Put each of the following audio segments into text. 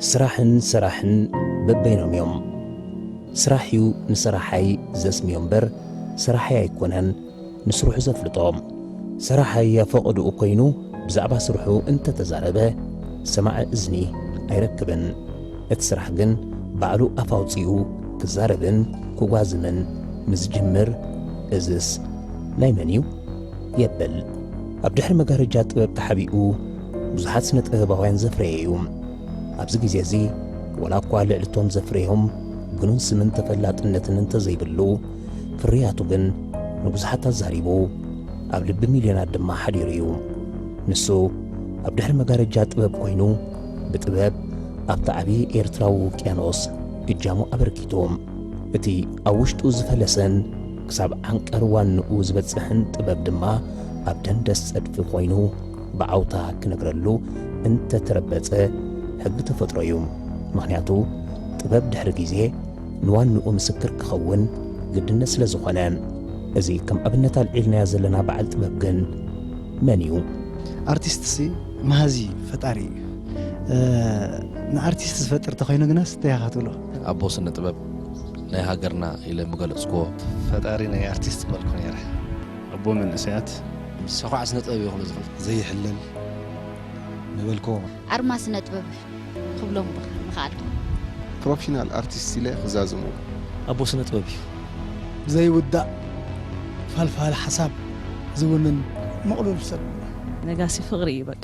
ስራሕን ሰራሕን በበይኖም እዮም። ስራሕ እዩ ንሰራሓይ ዘስምዮ እምበር፣ ሰራሓይ ኣይኮነን ንስርሑ ዘፍልጦ። ሰራሓይ ኣብ ፈቐድኡ ኮይኑ ብዛዕባ ስርሑ እንተተዛረበ፣ ሰማዒ እዝኒ ኣይረክብን። እቲ ስራሕ ግን ባዕሉ ኣፍ ኣውጺኡ ክዛረብን ክጓዝምን ምስ ዝጅምር፣ "እዝስ ናይ መን እዩ?" የብል። ኣብ ድሕሪ መጋረጃ ጥበብ ተሓቢኡ ብዙሓት ስነ ጥበባውያን ዘፍረየ እዩ። ኣብዚ ግዜ እዚ፣ ወላ እኳ ልዕሊ እቶም ዘፍረዮም ግኑን ስምን ተፈላጥነትን እንተዘይብሉ፣ ፍርያቱ ግን ንብዙሓት ኣዛሪቡ፣ ኣብ ልቢ ሚልዮናት ድማ ሓዲሩ እዩ። ንሱ ኣብ ድሕሪ መጋረጃ ጥበብ ኮይኑ፣ ብጥበብ ኣብቲ ዓቢ ኤርትራዊ ውቅያኖስ እጃሙ ኣበርኪቱ። እቲ ኣብ ውሽጡ ዝፈለሰን ክሳብ ዓንቀር ዋንኡ ዝበጽሕን ጥበብ ድማ ኣብ ደንደስ ጸድፊ ኮይኑ ብዓውታ ክነግረሉ እንተተረበጸ ሕጊ ተፈጥሮ እዩ። ምኽንያቱ ጥበብ ድሕሪ ግዜ ንዋንኡ ምስክር ክኸውን ግድነት ስለ ዝኾነ። እዚ ከም ኣብነት ኣልዒልናዮ ዘለና በዓል ጥበብ ግን መን እዩ? ኣርቲስትሲ መሃዚ ፈጣሪ እዩ። እ፣ ንኣርቲስት ዝፈጥር ተኾይኑ ግናስ እንታይ ኢኻ ክትብሎ? ኣቦ ስነ ጥበብ ናይ ሃገርና ኢለ ምገለጽክዎ። ፈጣሪ ናይ ኣርቲስት በልኩ ነይረ። ኣቦ መንእሰያት። ሰኳዕ ስነ ጥበብ እዩ ክብሎ ዝኽእል። ዘይሕለል ምበልክዎ። ኣርማ ስነ ጥበብ ክብሎም ምኽ-፣ ምኽኣልኩ። ፕሮፌሽናል ኣርቲስት ኢለ ክዛዝሞ። ኣቦ ስነ ጥበብ እዩ። ዘይውዳእ ፋልፋል ሓሳብ ዝውንን ምቕሉል ሰብ። ነጋሲ ፍቕሪ እዩ በቃ።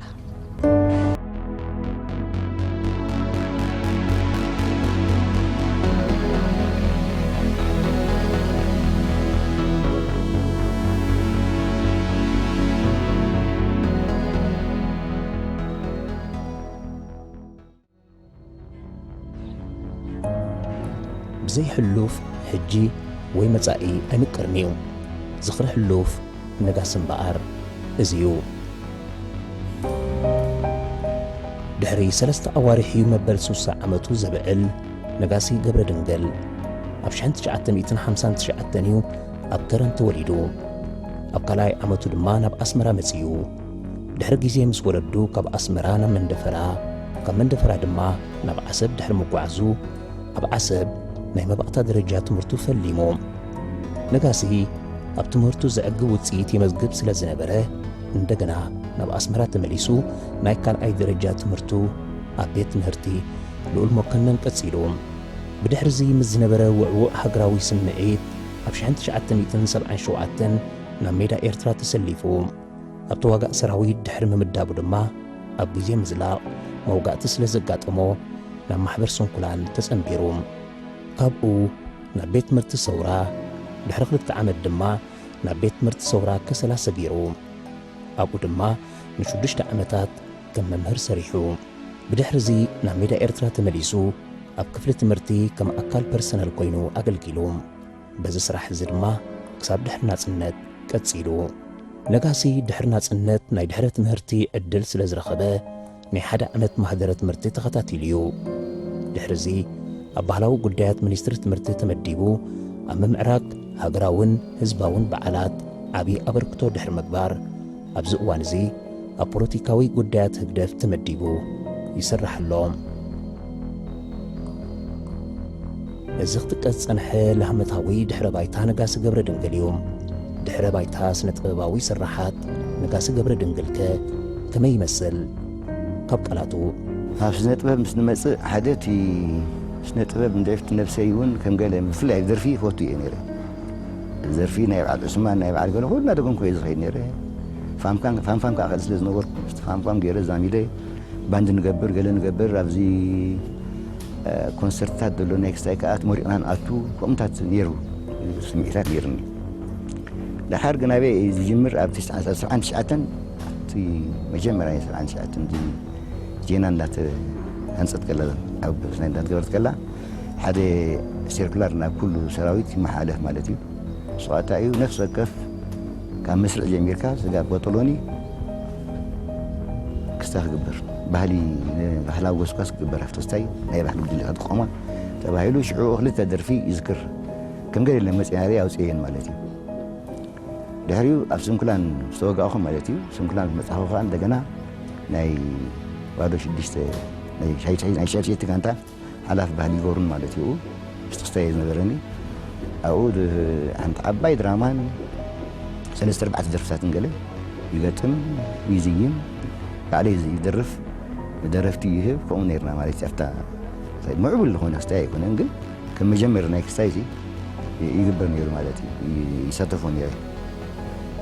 ብዘይ ሕሉፍ ሕጂ ወይ መጻኢ ኣይምቅርን እዩ። ዝኽሪ ሕሉፍ ነጋሲ እምበኣር እዚ እዩ። ድሕሪ ሰለስተ ኣዋርሕ እዩ መበል ሱሳ ዓመቱ ዘብዕል ነጋሲ ገብረድንግል። ኣብ ሽሕን ትሽዓተ ሚእትን ሓምሳን ትሽዓተን እዩ ኣብ ከረን ተወሊዱ። ኣብ ካልኣይ ዓመቱ ድማ ናብ ኣስመራ መጺኡ። ድሕሪ ግዜ ምስ ወለዱ ካብ ኣስመራ ናብ መንደፈራ፣ ካብ መንደፈራ ድማ ናብ ዓሰብ ድሕሪ ምጓዓዙ፣ ኣብ ዓሰብ ናይ መባእታ ደረጃ ትምህርቱ ፈሊሙ። ነጋሲ ኣብ ትምህርቱ ዘዕግብ ውጽኢት የመዝግብ ስለ ዝነበረ፣ እንደገና ናብ ኣስመራ ተመሊሱ ናይ ካልኣይ ደረጃ ትምህርቱ ኣብ ቤት ትምህርቲ ልኡል መኮነን ቀጺሉ። ብድሕርዚ ምስ ዝነበረ ውዕዉዕ ሃገራዊ ስምዒት፣ ኣብ ሽሕን ትሽዓተ ሚእትን ሰብዓን ሸውዓተን ናብ ሜዳ ኤርትራ ተሰሊፉ። ኣብ ተዋጋእ ሰራዊት ድሕሪ ምምዳቡ ድማ፣ ኣብ ግዜ ምዝላቕ መውጋእቲ ስለ ዘጋጠሞ፣ ናብ ማሕበር ስንኩላን ተጸንቢሩ። ካብኡ ናብ ቤት ትምህርቲ ሰውራ፣ ድሕሪ ክልተ ዓመት ድማ ናብ ቤት ትምህርቲ ሰውራ ከሰላ ሰጊሩ። ኣብኡ ድማ ንሽዱሽተ ዓመታት ከም መምህር ሰሪሑ። ብድሕርዚ ናብ ሜዳ ኤርትራ ተመሊሱ፣ ኣብ ክፍሊ ትምህርቲ ከም ኣካል ፐርሰነል ኮይኑ ኣገልጊሉ። በዚ ስራሕ እዚ ድማ ክሳብ ድሕሪ ናጽነት ቀጺሉ። ነጋሲ ድሕሪ ናጽነት ናይ ድሕረ ትምህርቲ ዕድል ስለ ዝረኸበ፣ ናይ ሓደ ዓመት ማህደረ ትምህርቲ ተኸታቲሉ እዩ። ድሕርዚ ኣብ ባህላዊ ጉዳያት ሚኒስትሪ ትምህርቲ ተመዲቡ፣ ኣብ ምምዕራግ ሃገራውን ህዝባውን በዓላት ዓቢ ኣበርክቶ ድሕሪ ምግባር፣ ኣብዚ እዋን እዚ ኣብ ፖለቲካዊ ጉዳያት ህግደፍ ተመዲቡ ይሰርሕ ኣሎ። እዚ ክጥቀስ ዝጸንሐ ላህመታዊ ድሕረ ባይታ ነጋሲ ገብረ ድንግል እዩ። ድሕረ ባይታ ስነ ጥበባዊ ስርሓት ነጋሲ ገብረ ድንግልከ ከመይ ይመስል? ካብ ቃላቱ። ኣብ ስነ ጥበብ ምስ ንመጽእ፣ ሓደ እቲ ስነ ጥበብ እንድዒ ኣብቲ ነብሰይ እውን ከም ገለ፣ ብፍላይ ደርፊ ይፈቱ እየ ነይረ። ደርፊ ናይ በዓል ዑስማን፣ ናይ በዓል ገለ፣ ኩሉ እናደገምኩ እየ ዝኸይድ ነይረ። ፋምፋም፣ ፋምፋም ከዓ ከኣ ስለ ዝነበርኩ፣ ምስቲ ፋምፋም ገይረ ዛሚደ፣ ባንድ ንገብር፣ ገለ ንገብር፣ ኣብዚ፣ እ፣ ኮንሰርትታት ዘሎ ናይ ክስታይ ከኣ መሪቕና ንኣቱ፣ ከምኡታት ነይሩ ስምዒታት ነይሩኒ። ደሓር ግን ኣበይ እዩ ዝጅምር? ኣብ ትሽዓን፣ ሰብዓን ትሽዓተን፣ ኣብቲ መጀመርያ ናይ ሰብዓን ትሽዓተን እዚ ዜና እንዳተሃንጸት ከላ፣ ኣብ ናይ እንዳተገበረት ከላ፣ ሓደ ሴርኩላር ናብ ኩሉ ሰራዊት ይመሓላለፍ ማለት እዩ። ንሱ ከዓ እንታይ እዩ? ነፍሲ ወከፍ ካብ መስርዕ ጀሚርካ ስጋብ ቦጦሎኒ ክስታ ክግበር፣ ባህሊ፣ ባህላዊ ጎስጓስ ክግበር፣ ኣብቲ ክስታይ ናይ ባህሊ ጉጅለ ክትቆማ ተባሂሉ ሽዑ ክልተ ደርፊ ይዝክር። ከም ገለ መጽናዕቲ ኣውፅኤን ማለት እዩ። ድሕሪኡ ኣብ ስንኩላን ዝተወጋእኹ ማለት እዩ። ስንኩላን መጻኹ ከዓ እንደገና ናይ ዋዶ ሽዱሽተ ናይ ሻይ- ሻይ- ናይ ሻድሸይቲ ጋንታ ሓላፊ ባህሊ ይገብሩን ማለት እዩ። ስክስታይ ዝነበረኒ ኣብኡ ድ- ሓንቲ ዓባይ ድራማን ሰለስተ ኣርባዕተ ደርፍታትን ገለ ይገጥም፣ ይዝይም፣ ባዕለይ ይደርፍ፣ ደረፍቲ ይህብ። ከምኡ ነርና ማለት ኣብታ ምዕቡል ዝኾነ ክስታይ ኣይኮነን፣ ግን ከም መጀመሪ ናይ ክስታይ ይግበር ነይሩ ማለት እዩ። ይሳተፎ ነይረ።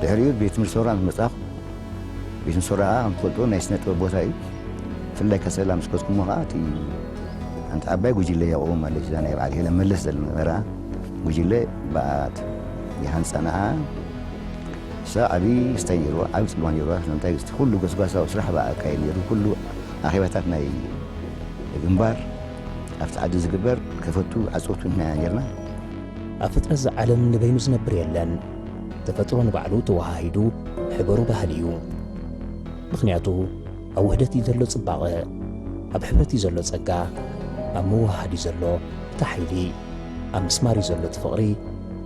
ድሕሪኡ ቤት ትምህርቲ ሰውራ ምስ መጻኹ፣ ቤት ትምህርቲ ሰውራ ከዓ ከም ትፈልጥዎ ናይ ስነ ጥበብ ቦታ እዩ። ብፍላይ ከሰላ ምስ ከድኩሞ ከዓ እቲ ሓንቲ ዓባይ ጉጅለ የቕውም ማለት እዩ። እዛ ናይ በዓል ሄለን መለስ ዝነበራ ጉጅለ ብኣት ይሃንፃ ንዓ። እሳ ዓብዪ ስታይ ነይርዋ፣ ዓብዪ ፅልዋ ነይርዋ። ስለምንታይ እቲ ኩሉ ጎስጓሳዊ ስራሕ ብኣ ኣካየድ ነይሩ። ኩሉ ኣኼባታት ናይ ግንባር ኣብቲ ዓዲ ዝግበር ከፈቱ ዓፀውቱ ንሕና ኢና ነርና። ኣብ ፍጥረት ዝዓለም ንበይኑ ዝነብር የለን። ተፈጥሮ ንባዕሉ ተወሃሂዱ ሕበሩ ባህሊ እዩ። ምኽንያቱ ኣብ ውህደት እዩ ዘሎ ጽባቐ፣ ኣብ ሕብረት እዩ ዘሎ ጸጋ፣ ኣብ ምውህሃድ እዩ ዘሎ እቲ ሓይሊ፣ ኣብ ምስማር እዩ ዘሎ እቲ ፍቕሪ።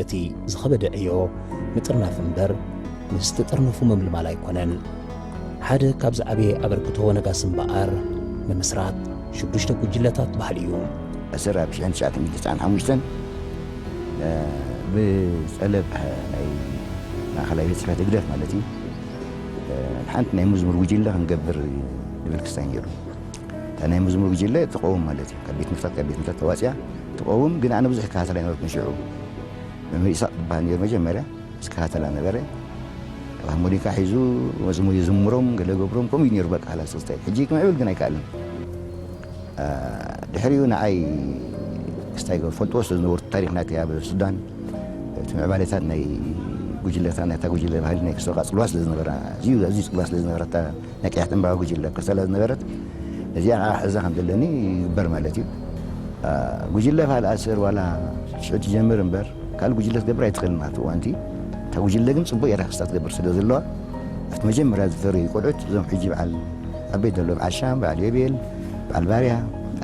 እቲ ዝኸበደ ዕዮ ምጥርናፍ እምበር ንዝተጠርነፉ ምምልማል ኣይኮነን። ሓደ ካብ ዝዓበየ ኣበርክቶ ነጋሲ እምበኣር፣ ምምስራት ሽዱሽተ ጉጅለታት ባህሊ እዩ። ኣሰር ኣብ ሽሕን ትሽዓተ ሚእትን ተስዓን ሓሙሽተን ብጸለብ ናይ ማእኸላይ ቤት ጽሕፈት ህግደፍ ማለት እዩ። ሓንቲ ናይ መዝሙር ጉጅለ ክንገብር ዝብል ክስታይ ነይሩ። እታ ናይ መዝሙር ጉጅለ ትቐውም ማለት እዩ። ካብ ቤት ትምህርታት ካብ ቤት ትምህርታት ተዋፅያ ትቐውም፣ ግን ኣነ ብዙሕ ይከታተል ኣይነበርኩን ሽዑ። መምህር ኢሳቕ ዝበሃል ነይሩ መጀመርያ። ዝከታተላ ነበረ። ካብ ሃርሞኒካ ሒዙ መዝሙር ይዝምሮም፣ ገለ ገብሮም፣ ከምኡ እዩ ነይሩ በቃ ሓላስ ክስታይ። ሕጂ ክምዕብል ግን ኣይከኣልን። ድሕሪኡ ንዓይ ክስታይ ፈልጥዎ ስለ ዝነበሩ ታሪኽ ናይቲ ኣብ ሱዳን እቲ ምዕባሌታት ናይ ጉጅለታት ናይታ ጉጅለ ባህሊ ናይ ክስቶ ቃፅልዋ ስለ ዝነበራ ኣዝዩ ኣዝዩ ፅልዋ ስለ ዝነበረታ ናይ ቀያሕቲ ዕምባባ ጉጅለ ኣብ ከሰላ ዝነበረት እዚኣ ከዓ ሕዛ ከም ዘለኒ ይግበር ማለት እዩ። ጉጅለ ፋል ኣሰር ዋላ ሽዑ ትጀምር እምበር ካልእ ጉጅለ ትገብር ኣይትኽእልን ኣብቲ እዋንቲ። እታ ጉጅለ ግን ፅቡቅ የራክስታ ትገብር ስለ ዘለዋ ኣብቲ መጀመርያ ዝፈርዩ ቆልዑት እዞም ሕጂ በዓል ዓበይቲ ዘሎ በዓል ሻም በዓል ዮቤል በዓል ባርያ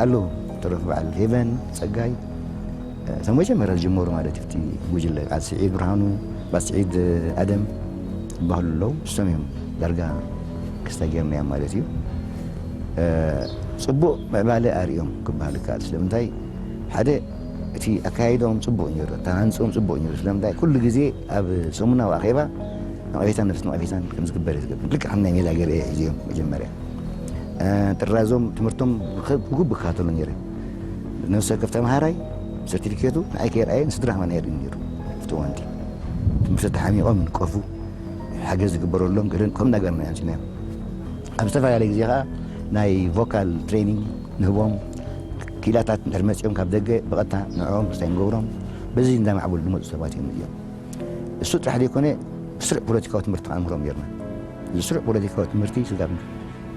ኣለዉ። ተረፉ በዓል ሄቨን ፀጋይ እቶም መጀመርያ ዝጀመሩ ማለት እዩ። እቲ ጉጅለ በዓል ስዒድ ብርሃኑ በዓል ስዒድ ኣደም ዝበሃሉ ኣለዉ። እሶም እዮም ዳርጋ ክስታ ጌርናዮም ማለት እዩ። ፅቡቕ ምዕባለ ኣርእዮም ክበሃል ይከኣል። ስለምንታይ ሓደ እቲ ኣካያይዳኦም ፅቡቕ ነይሩ፣ ኣተሃናንፅኦም ፅቡቕ ነይሩ። ስለምንታይ ኩሉ ግዜ ኣብ ሰሙናዊ ኣኼባ ነቐፌታን ነፍሲ ነቐፌታን ከም ዝግበር እዩ ዝገብር። ልክዕ ከም ናይ ሜዳ ገርኤ ሒዝዮም መጀመርያ ጥራዞም ትምህርቶም ብግቡእ ክከታተሉ ነይረ። ነፍሲ ወከፍ ተምሃራይ ሰርቲፊኬቱ ንዓይ ከየርኣየ ንስድራ ከማን ኣየርእን ነይሩ። ኣብቲ እዋንቲ ትምህርቲ ተሓሚቖም ይንቀፉ፣ ሓገዝ ዝግበረሎም ገለን ከም እንዳገርና ኢና ኣምፂናዮም። ኣብ ዝተፈላለየ ግዜ ከዓ ናይ ቮካል ትሬኒንግ ንህቦም፣ ክኢላታት እንድሕር መፂኦም ካብ ደገ ብቐጥታ ንዕኦም ክስታይ ንገብሮም፣ በዚ እንዳማዕበሉ ዝመፁ ሰባት እዮም እዚኦም። እሱ ጥራሕ ዘይኮነ ብስሩዕ ፖለቲካዊ ትምህርቲ ከዓ ንምህሮም ጌርና። እዚ ስሩዕ ፖለቲካዊ ትምህርቲ ስጋብ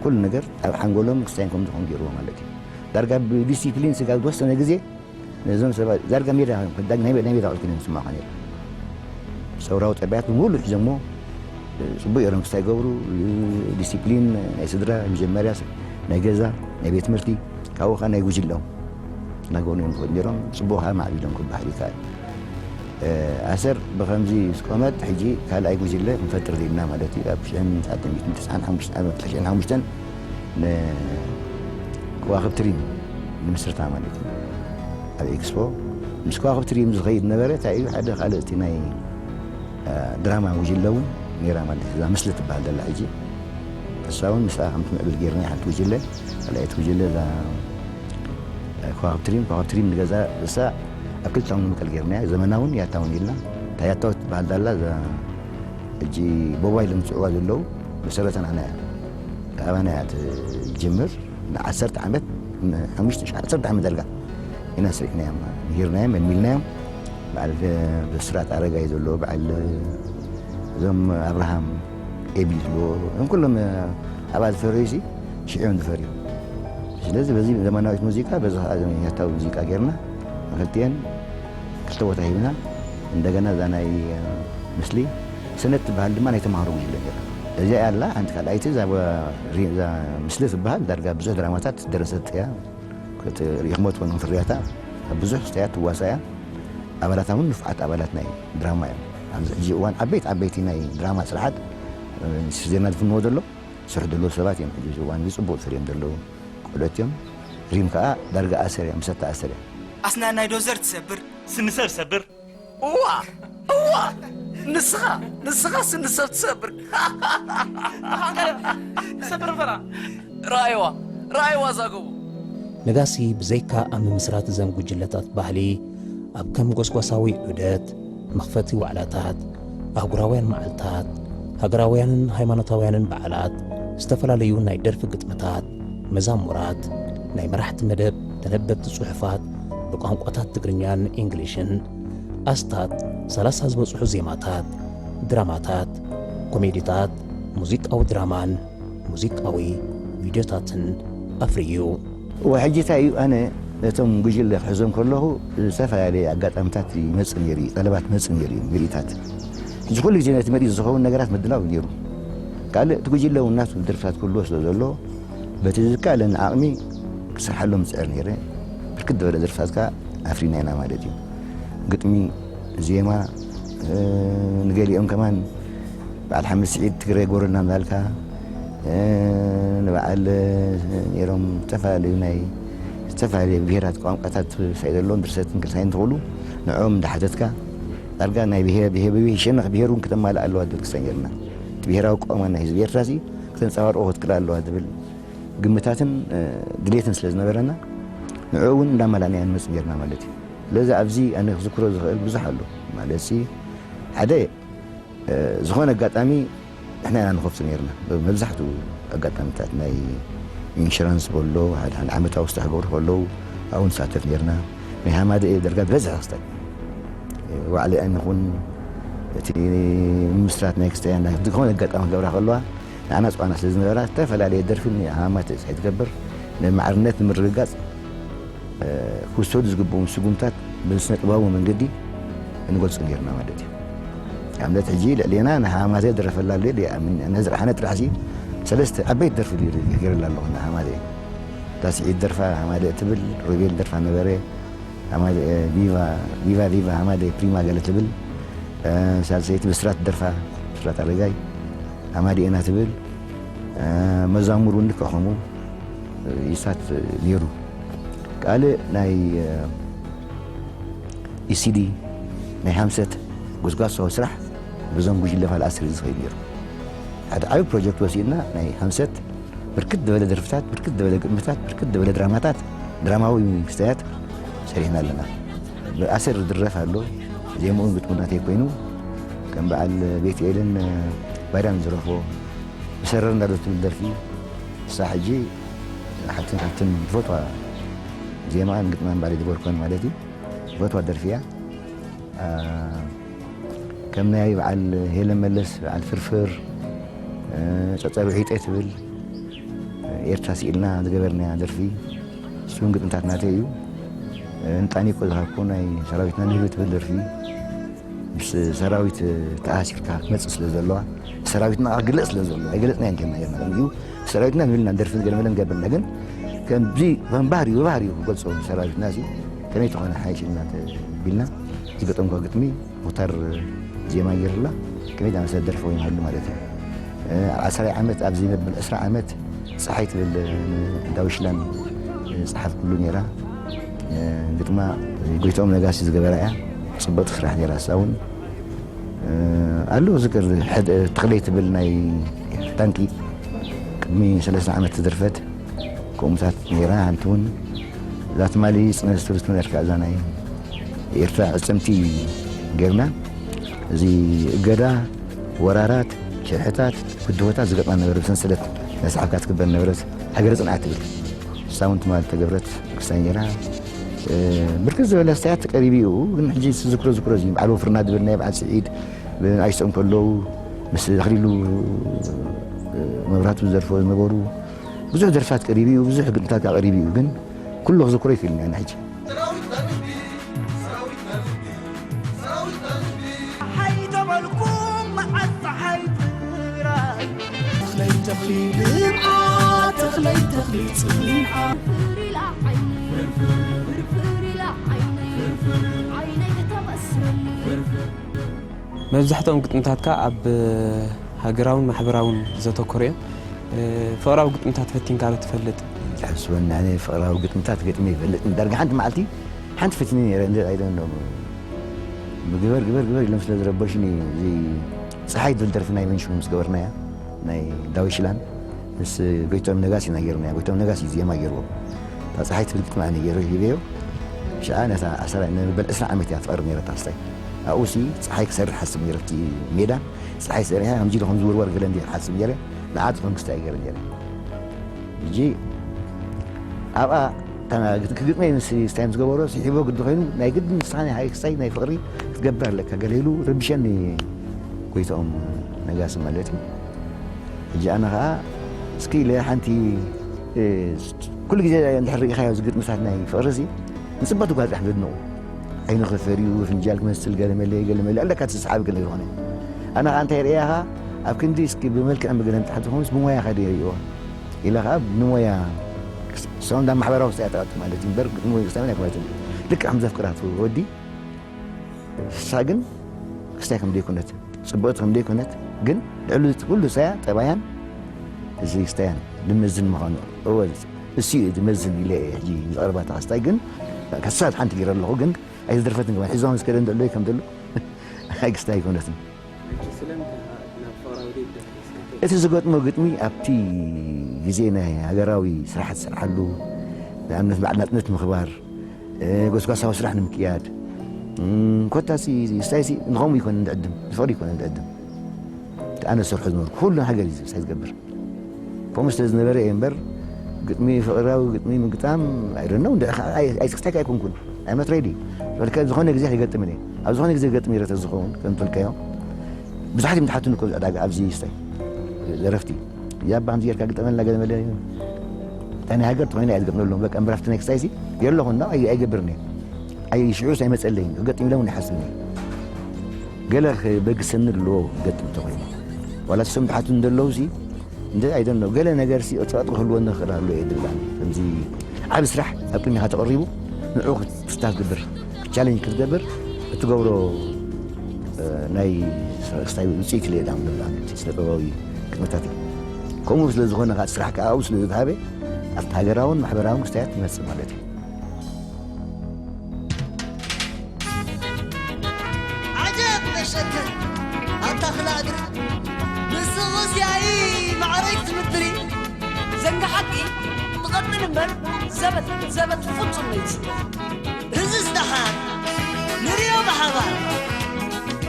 ኩሉ ነገር ኣብ ሓንጎሎም ክስታይን ከም ዝኾኑ ገይርዎ ማለት እዩ። ዳርጋ ብዲሲፕሊን ስጋብ ዝተወሰነ ግዜ ነዞም ሰባት ዳርጋ ሜዳ ናይ ሜዳ ቅልክል ዝስማዕ ነይሩ። ሰውራዊ ጠባያት ብምሉ ሒዞሞ ፅቡቅ እዮም ክስታይ ገብሩ። ዲሲፕሊን ናይ ስድራ መጀመርያ ናይ ገዛ ናይ ቤት ትምህርቲ ካብኡ ከዓ ናይ ጉጅሎም እናገበሩ እዮም ዝኸዱ ነይሮም። ፅቡቅ ከዓ ማዕቢሎም ክበሃል ይከኣል። ኣሰር ብኸምዚ ዝቆመት ሕጂ ካልኣይ ጉጅለ ክንፈጥር ዲና ማለት እዩ። ኣብ ሽሕን ትሽዓተ ሚእትን ተስዓን ሓሙሽተን ዓመት ተሽዕን ሓሙሽተን ንከዋኽብቲ ሪም ንምስርታ ማለት እዩ። ኣብ ኤክስፖ ምስ ከዋኽብቲ ሪም ዝኸይድ ነበረ። እንታይ እዩ ሓደ ካልእ እቲ ናይ ድራማ ጉጅለ እውን ነይራ ማለት እዛ ምስሊ ትበሃል ዘላ ሕጂ እሳ እውን ምስኣ ከም ትምዕብል ጌርና ሓንቲ ጉጅለ ካልኣይቲ ጉጅለ እዛ ከዋኽብቲ ሪም ከዋኽብቲ ሪም ንገዛ እሳ ኣብ ክልታውን ንምቀል ጌርና ዘመናውን ያታውን ኢልና እታ ያታው ትበሃል ዳላ እዛ ሕጂ ቦባይል ምፅዕዋ ዘለዉ መሰረተን ኣና እያ ኣባና እያ ትጅምር ንዓሰርተ ዓመት ንሓሙሽተ ዓሰርተ ዓመት ዘልጋ ኢና ስሪሕናዮም ምሂርናዮም መልሚልናዮም በዓል ብስራት ኣረጋይ ዘለዎ በዓል እዞም ኣብርሃም ኤቢ ዝብልዎ እም ኩሎም ኣብኣ ዝፈረዩ ሲ ሽዑ እዮም ዝፈርዩ። ስለዚ በዚ ዘመናዊት ሙዚቃ በዚ ከዓ ዘመናዊ ሙዚቃ ጌርና ንክልቲኤን ክልተ ቦታ ሂብና እንደገና እዛ ናይ ምስሊ ሰነት ትበሃል ድማ ናይ ተማሃሮ ጉጅለ ነይራ። እዚኣ ኣላ ሓንቲ ካልኣይቲ እዛ ሪ- እዛ ምስሊ ትበሃል ዳርጋ ብዙሕ ድራማታት ደረሰት እያ። ክትርኢ ክመት ኮኑ ፍርያታ ኣብ ብዙሕ ክስታያት ትዋሳ እያ። ኣባላታ እውን ንፉዓት ኣባላት ናይ ድራማ እዮም። ኣብዚ ሕጂ እዋን ዓበይቲ ዓበይቲ ናይ ድራማ ስራሓት ዜና ዝፍንዎ ዘሎ ዝሰርሑ ዘለዉ ሰባት እዮም። ሕጂ እዚ እዋን እዚ ፅቡቅ ዝፈርዮም ዘለዉ ቆልዑት እዮም። ሪም ከኣ ዳርጋ ኣሰር እያ፣ ምስ ኣተኣሰር እያ። ኣስናን ናይ ዶዘር ትሰብር። ስኒ ሰብ ሰብር። እዋ፣ እዋ፣ ንስኻ፣ ንስኻ ስኒ ሰብ ትሰብር። ሰብር ፈራ። ረኣይዋ፣ ረኣይዋ እዛ ጎቦ። ነጋሲ ብዘይካ ኣብ ምምስራት እዘን ጉጅለታት ባህሊ፣ ኣብ ከም ጎስጓሳዊ ዑደት፣ መኽፈቲ ዋዕላታት፣ ኣህጉራውያን መዓልታት፣ ሃገራውያንን ሃይማኖታውያንን በዓላት፣ ዝተፈላለዩ ናይ ደርፊ ግጥምታት፣ መዛሙራት፣ ናይ መራሕቲ መደብ፣ ተነበብቲ ጽሑፋት ብቋንቋታት ትግርኛን ኢንግሊሽን፣ ኣስታት ሰላሳ ዝበጽሑ ዜማታት፣ ድራማታት፣ ኮሜዲታት፣ ሙዚቃዊ ድራማን ሙዚቃዊ ቪድዮታትን ኣፍርዩ። እወ፣ ሕጂ እንታይ እዩ፣ ኣነ ነቶም ጉጅለ ክሕዞም ከለኹ ዝተፈላለየ ኣጋጣሚታት ይመጽእ ነይሩ እዩ፣ ጠለባት ይመጽእ ነይሩ እዩ፣ ምርኢታት። ሕጂ ኩሉ ግዜ ነቲ ምርኢት ዝኸውን ነገራት ምድላው እዩ ነይሩ። ካልእ እቲ ጉጅለ እውን ናቱ ደርፍታት ክህልዎ ስለ ዘሎ፣ በቲ ዝከኣለኒ ዓቕሚ ክሰርሓሎም ዝጽዕር ነይረ። ብርክት ዝበለ ደርፍታት ከኣ ኣፍሪና ኢና ማለት እዩ። ግጥሚ፣ ዜማ፣ እ፣ ንገሊኦም ከማን በዓል ሓምድ ስዒድ ትግረ ጎረና እንዳልካ፣ እ፣ ንበዓል፣ እ፣ ነይሮም ዝተፈላለዩ ናይ ዝተፈላለዩ ብሄራት ቋንቋታት ሳይ ዘለዎም ድርሰትን ክልሳይን እንትኽእሉ ንዕኦም እንዳሓተትካ ዳርጋ ናይ ብሄ-፣ ብሄ-፣ ብሄ-፣ ሸነኽ ብሄር እውን ክተማልእ ኣለዋ ዝብል ክስታይ ነይርና። እቲ ብሄራዊ ኣቋውማ ናይ ህዝቢ ኤርትራ ሲ ክተንጸባርቆ ክትክእል ኣለዋ ዝብል ግምታትን፣ እ፣ ድሌትን ስለ ዝነበረና ንዕኡ እውን እንዳማላእናዮ ንመጽእ ነይርና ማለት እዩ። ስለዚ ኣብዚ ኣነ ክዝክሮ ዝኽእል ብዙሕ ኣሎ። ማለት ሲ ሓደ፣ እ፣ ዝኾነ ኣጋጣሚ ንሕና ኢና ንኸፍቶ ነይርና። መብዛሕትኡ ኣጋጣሚታት ናይ ኢንሹራንስ በሎ፣ ሓደ ሓደ ዓመታዊ ክስታይ ክገብሩ ከለዉ ኣብኡ ንሳተፍ ነይርና። ናይ ሃማደኤ ደርጋ ዝበዝሐ ክስታይ፣ እ፣ ዋዕሊኣን ይኹን እቲ ምምስራት ናይ ክስታያን ዝኾነ ኣጋጣሚ ክገብራ ከለዋ ንዓና ጽዋና ስለ ዝነበራ፣ ዝተፈላለየ ደርፊ ንሃማመተ ሳይ ትገብር፣ ንማዕርነት ንምርግጋጽ፣ እ፣ ክውሰዱ ዝግብኦም ስጉምታት ብስነ ጥበባዊ መንገዲ ንገልጾ ነይርና ማለት እዩ። ኣብነት ሕጂ ልዕሌና ንሃማመተ ደረፈላ ኣሎ ኢለ ይኣምን። ነዚ ጥራሕ፣ ነዚ ጥራሕ ሲ ሰለስተ ዓበይቲ ደርፊ ገይረ-፣ ገይረላ ኣለኹ ንሃማመተ። እታ ስዒድ ደርፋ ሃማደ ትብል፣ ሮቤል ደርፋ ነበረ፣ ሃማደ፣ እ፣ ቪቫ፣ ቪቫ፣ ቪቫ ሃማደ ፕሪማ ገለ ትብል፣ እ፣ ሳልሰይቲ ብስራት ደርፋ፣ ብስራት ኣረጋይ፣ ሃማደ ኢና ትብል፣ እ፣ መዛሙር እውን ልክዕ ከምኡ፣ እ፣ ይሳት ነይሩ። ካልእ ናይ፣ እ፣ ኢሲዲ፣ ናይ ሃምሰት፣ ጎስጓሳዊ ስራሕ ብዞም ጉጅለ ፋል ኣስር እዩ ዝኸይድ ነይሩ። ሓደ ዓቢ ፕሮጀክት ወሲድና ናይ ሃምሰት ብርክት ዝበለ ደርፍታት፣ ብርክት ዝበለ ግጥምታት፣ ብርክት ዝበለ ድራማታት፣ ድራማዊ ክስታያት ሰሪሕና ኣለና። ብኣሰር ዝድረፍ ኣሎ፣ ዜምኡን ግጥሙን ናተይ ኮይኑ፣ ከም በዓል ቤትኤልን ባይራን ዝደርፎ ብሰረር እንዳዶ ትብል ደርፊ፣ ንሳ ሕጂ ሓንቲ ካብተን ዝፈትዋ ዜማኣን ግጥማን ባዕለይ ዝገበርኩወን ማለት እዩ። ዝፈትዋ ደርፊ እያ። አ፣ ከም ናይ በዓል ሄለን መለስ፣ በዓል ፍርፍር፣ እ፣ ጸጸር ውሒጠ ትብል፣ ኤርትራ ስኢልና ዝገበርናያ ደርፊ፣ እሱን ግጥምታት ናተይ እዩ። እ፣ እንጣኒቆ ዝሃብኩ ናይ ሰራዊትና ንህቢ ትብል ደርፊ፣ ምስ ሰራዊት ተኣሲርካ ክትመጽእ ስለ ዘለዋ፣ ሰራዊትና ክግለጽ ስለ ዘለዋ፣ ኣይገለጽናዮን ጌርና ጌርና እዩ። ሰራዊትና ንብልና ደርፊ ገለ መለ ንገብርና፣ ግን ከምዚ ከም ባህሪኡ፣ ብባህሪኡ ክገልጾ ሰራዊትና እዚ ከመይ ተኾነ ሓይሽ ኢልና እንተ ቢልና፣ ዝገጠምኳ ግጥሚ፣ ሙኽታር ዜማ ገይሩላ፣ ከመይ ዝኣመሰለ ደርፊ ኮይኑ ሃሉ ማለት እዩ። እ፣ ዓሰርተ ዓመት ኣብዚ መብል ዕስራ ዓመት ጸሓይ ትብል፣ እ፣ ዳዊሽላን፣ እ፣ ጸሓፍኩሉ ነይራ። እ፣ ግጥማ ጎይትኦም ነጋሲ ዝገበራ እያ። ጽብቕቲ ስራሕ ነይራ እሳ እውን። እ፣ ኣሎ ዝክር ሕድ-፣ ተኽለይ ትብል ናይ ታንኪ ቅድሚ ሰለስተ ዓመት ዝደርፈት ከምኡታት ነይራ። ሓንቲ እውን እዛ ትማሊ ጽነ ቱሪስት መደርካ እዛ ናይ ኤርትራ ዕጽምቲ ጌርና፣ እዚ እገዳ፣ ወራራት፣ ሽርሕታት፣ ብድሆታት ዝገጥማ ነበረ፣ ብሰንሰለት ናይ ሰዓብካ ትግበር ነበረት፣ ሃገረ ጽንዓት ትብል። እሳ እውን ትማሊ ተገብረት ክስታይ ነይራ። እ፣ ብርክት ዝበለ ክስታያት ቀሪቡ እዩ፣ ግን ሕጂ ዝክሮ ዝክሮ እዚ በዓል ወፍርና ዝብል ናይ በዓል ስዒድ፣ ብኣይስኦም ከለዉ፣ ምስ ኣኽሊሉ፣ እ፣ መብራህቱ ዝደርፎ ዝነበሩ፣ ብዙሕ ደርፍታት ቀሪቡ እዩ፣ ብዙሕ ግጥምታት ቀሪቡ እዩ፣ ግን ኩሉ ክዝክሮ ይክእል ኢና ሕጂ። መብዛሕትኦም ግጥምታትካ ኣብ ሃገራውን ማሕበራውን ዘተኮሩ እዮም። ፍቕራዊ ግጥምታት ፈቲንካ ዶ ትፈልጥ? ዝሕስበኒ ኣነ ፍቕራዊ ግጥምታት ገጥመ ይፈልጥ። ዳርጋ ሓንቲ መዓልቲ ሓንቲ ፈቲኒ ነይረ። እንደ ኣይደን ዶ ግበር፣ ግበር፣ ግበር ኢሎም ስለ ዝረበሹኒ፣ እዚ ፀሓይ ትብል ደርፊ ናይ መንሽሙ ምስ ገበርናያ፣ ናይ ዳዊት ሽላን ምስ ጎይቶም ነጋሲ ኢና ገይርናያ። ጎይቶም ነጋሲ ዜማ ገይርዎ። እታ ፀሓይ ትብል ግጥሚ ኣነ ገይረ ሂበዮ። ሽዓ ነታ ዓሰርተ፣ ንበል ዕስራ ዓመት እያ ትቐርብ ነይራ እታ ክስታይ። ኣብኡ ሲ ፀሓይ ክሰርሕ ሓስብ ነይረ፣ ኣብቲ ሜዳ ፀሓይ ሰሪሐ ከምዚ ኢሉ ከም ዝውርወር ገለ እንድየ ሓስብ ነይረ። ንዓ ትኾን ክስታይ ገይረ ነይረ። ሕጂ ኣብኣ እታ ክግጥመይ ምስ ስታይ ምስ ገበሮ ስሒቦ ግዲ ኮይኑ፣ ናይ ግዲ ንስኻ ናይ ሓቂ ክስታይ ናይ ፍቕሪ ክትገብር ኣለካ፣ ገለ ኢሉ ርብሸኒ፣ ጎይትኦም ነጋሲ ማለት እዩ። ሕጂ ኣነ ኸዓ እስኪ ኢለ ሓንቲ፣ እ፣ ኩሉ ግዜ እንድሕር ርኢኻዮ፣ እዚ ግጥምታት ናይ ፍቕሪ እዚ ንፅበቱ ጓል ጥራሕ ዘድንቑ። ዓይኑ ክፈርዩ፣ ፍንጃል ክመስል፣ ገለ መለ፣ ገለ መለ ኣለካ፣ እቲ ሰሓቢ ገለ ዝኾነ። ኣነ ኸዓ እንታይ ርእያኻ፣ ኣብ ክንዲ እስኪ ብመልክዕ ብገለ እንተሓቲ ዝኾኑስ ብሞያ ኸደ ይርእይዎ። ኢለ ኸዓ ብሞያ፣ ሰው እንዳ ማሕበራዊ ክስታይ ኣጠቓጥም ማለት እዩ እምበር፣ ግጥሚ ወይ ክስታይ ኣይኮነትን። ልክዕ ከም ዘፍቅራት ወዲ፣ ንሳ ግን ክስታይ ከም ዘይኮነት፣ ጽብቕቲ ከም ዘይኮነት፣ ግን ልዕሊ እቲ ኩሉ ሳያ ጠባያን እዚ ክስታያን ዝመዝን ምዃኑ፣ እወ፣ እሱ እዩ ዝመዝን ኢለ እየ ሕጂ ዝቐርባ እታ ክስታይ። ግን ከሳብ ሓንቲ ገይረ ኣለኹ፣ ግን ኣይተደርፈትን ከማን። ሒዞም ዝከደ እንተሎ ከም ዘሎ ኣይ ክስታይ ኣይኮነትን። ስለምንታይ ናብ ፍቕራዊ ደይትደርፍ? እቲ ዝገጥሞ ግጥሚ ኣብቲ ግዜ ናይ ሃገራዊ ስራሓት ዝሰርሓሉ፣ ንኣብነት በዓል ናጽነት ምኽባር፣ እ፣ ጎስጓሳዊ ስራሕ ንምክያድ፣ እም፣ ኮታሲ ስታይሲ ንኸምኡ ይኮነ ንዕድም፣ ዝፈቕድ ይኮነ ንዕድም። እቲ ኣነ ዝሰርሖ ዝነበርኩ ኩሉ ሃገር እዩ ስታይ ዝገብር። ከምኡ ስለ ዝነበረ እየ እምበር፣ ግጥሚ ፍቕራዊ ግጥሚ ምግጣም፣ I don't know፣ እንደ ኸ-፣ ኣይ-፣ ኣይስክስታይካ ኣይኮንኩን። I'm not ready። በልከ ዝኾነ ግዜ ይገጥምን እየ። ኣብ ዝኾነ ግዜ ገጥሚ ረተ ዝኸውን፣ ከም ትብልካዮ። ብዙሓት እዮም ዝሓቱኒ እኮ ዕዳጋ ኣብዚ ስታይ ደረፍቲ። ያባ ከምዚ ጌርካ ግጠመልና ገለ መለ። እታ ናይ ሃገር ተኾይና እየ ዝገጥመሎም። በቃ እምበር ኣብቲ ናይ ክስታይሲ የለኹ እና ኣይ-፣ ኣይገብርን እየ። ኣይ ሽዑስ ኣይመጸለይን። ክገጥም ኢሎም እውን ይሓስብኒ። ገለ ክበግሰኒ ኣለዎ ክገጥም እንተኾይኑ። ዋላ እሶም ዝሓቱኒ ዘለዉ ሲ፣ እንደ I don't know፣ ገለ ነገር ሲ ቅጥቅጥ ክህልወኒ ክኽእል ኣሎ እየ ዝብል ኣነ። ከምዚ ዓቢ ስራሕ ኣብ ቅድሚኻ ተቐሪቡ፣ ንዕኡ ክስታ ክትገብር፣ ቻሌንጅ ክትገብር፣ እትገብሮ፣ እ፣ ናይ ስራሕ ክስታይ ውጽኢት ኢለ እየ ዝኣምን ዝብል ኣነ። እቲ ስነ ጥበባዊ ግጥምታት እዩ። ከምኡ ስለ ዝኾነ፣ ከዓ እቲ ስራሕ ከዓ ኣብኡ ስለ ዝተሃበ፣ ኣብቲ ሃገራውን ማሕበራውን ክስታያት ይመጽእ ማለት እዩ። ዓጀብ መሸከ ኣታ ክላ እግሪ ንስኹስ ያኢ ማዕረይ ክትምድሪ ዘንጋ ሓቂ ትቐጥል እምበር ዘበት ዘበት ፍጹም ለይቲ ህዝስ ደሓር ንሪኦ ብሓባር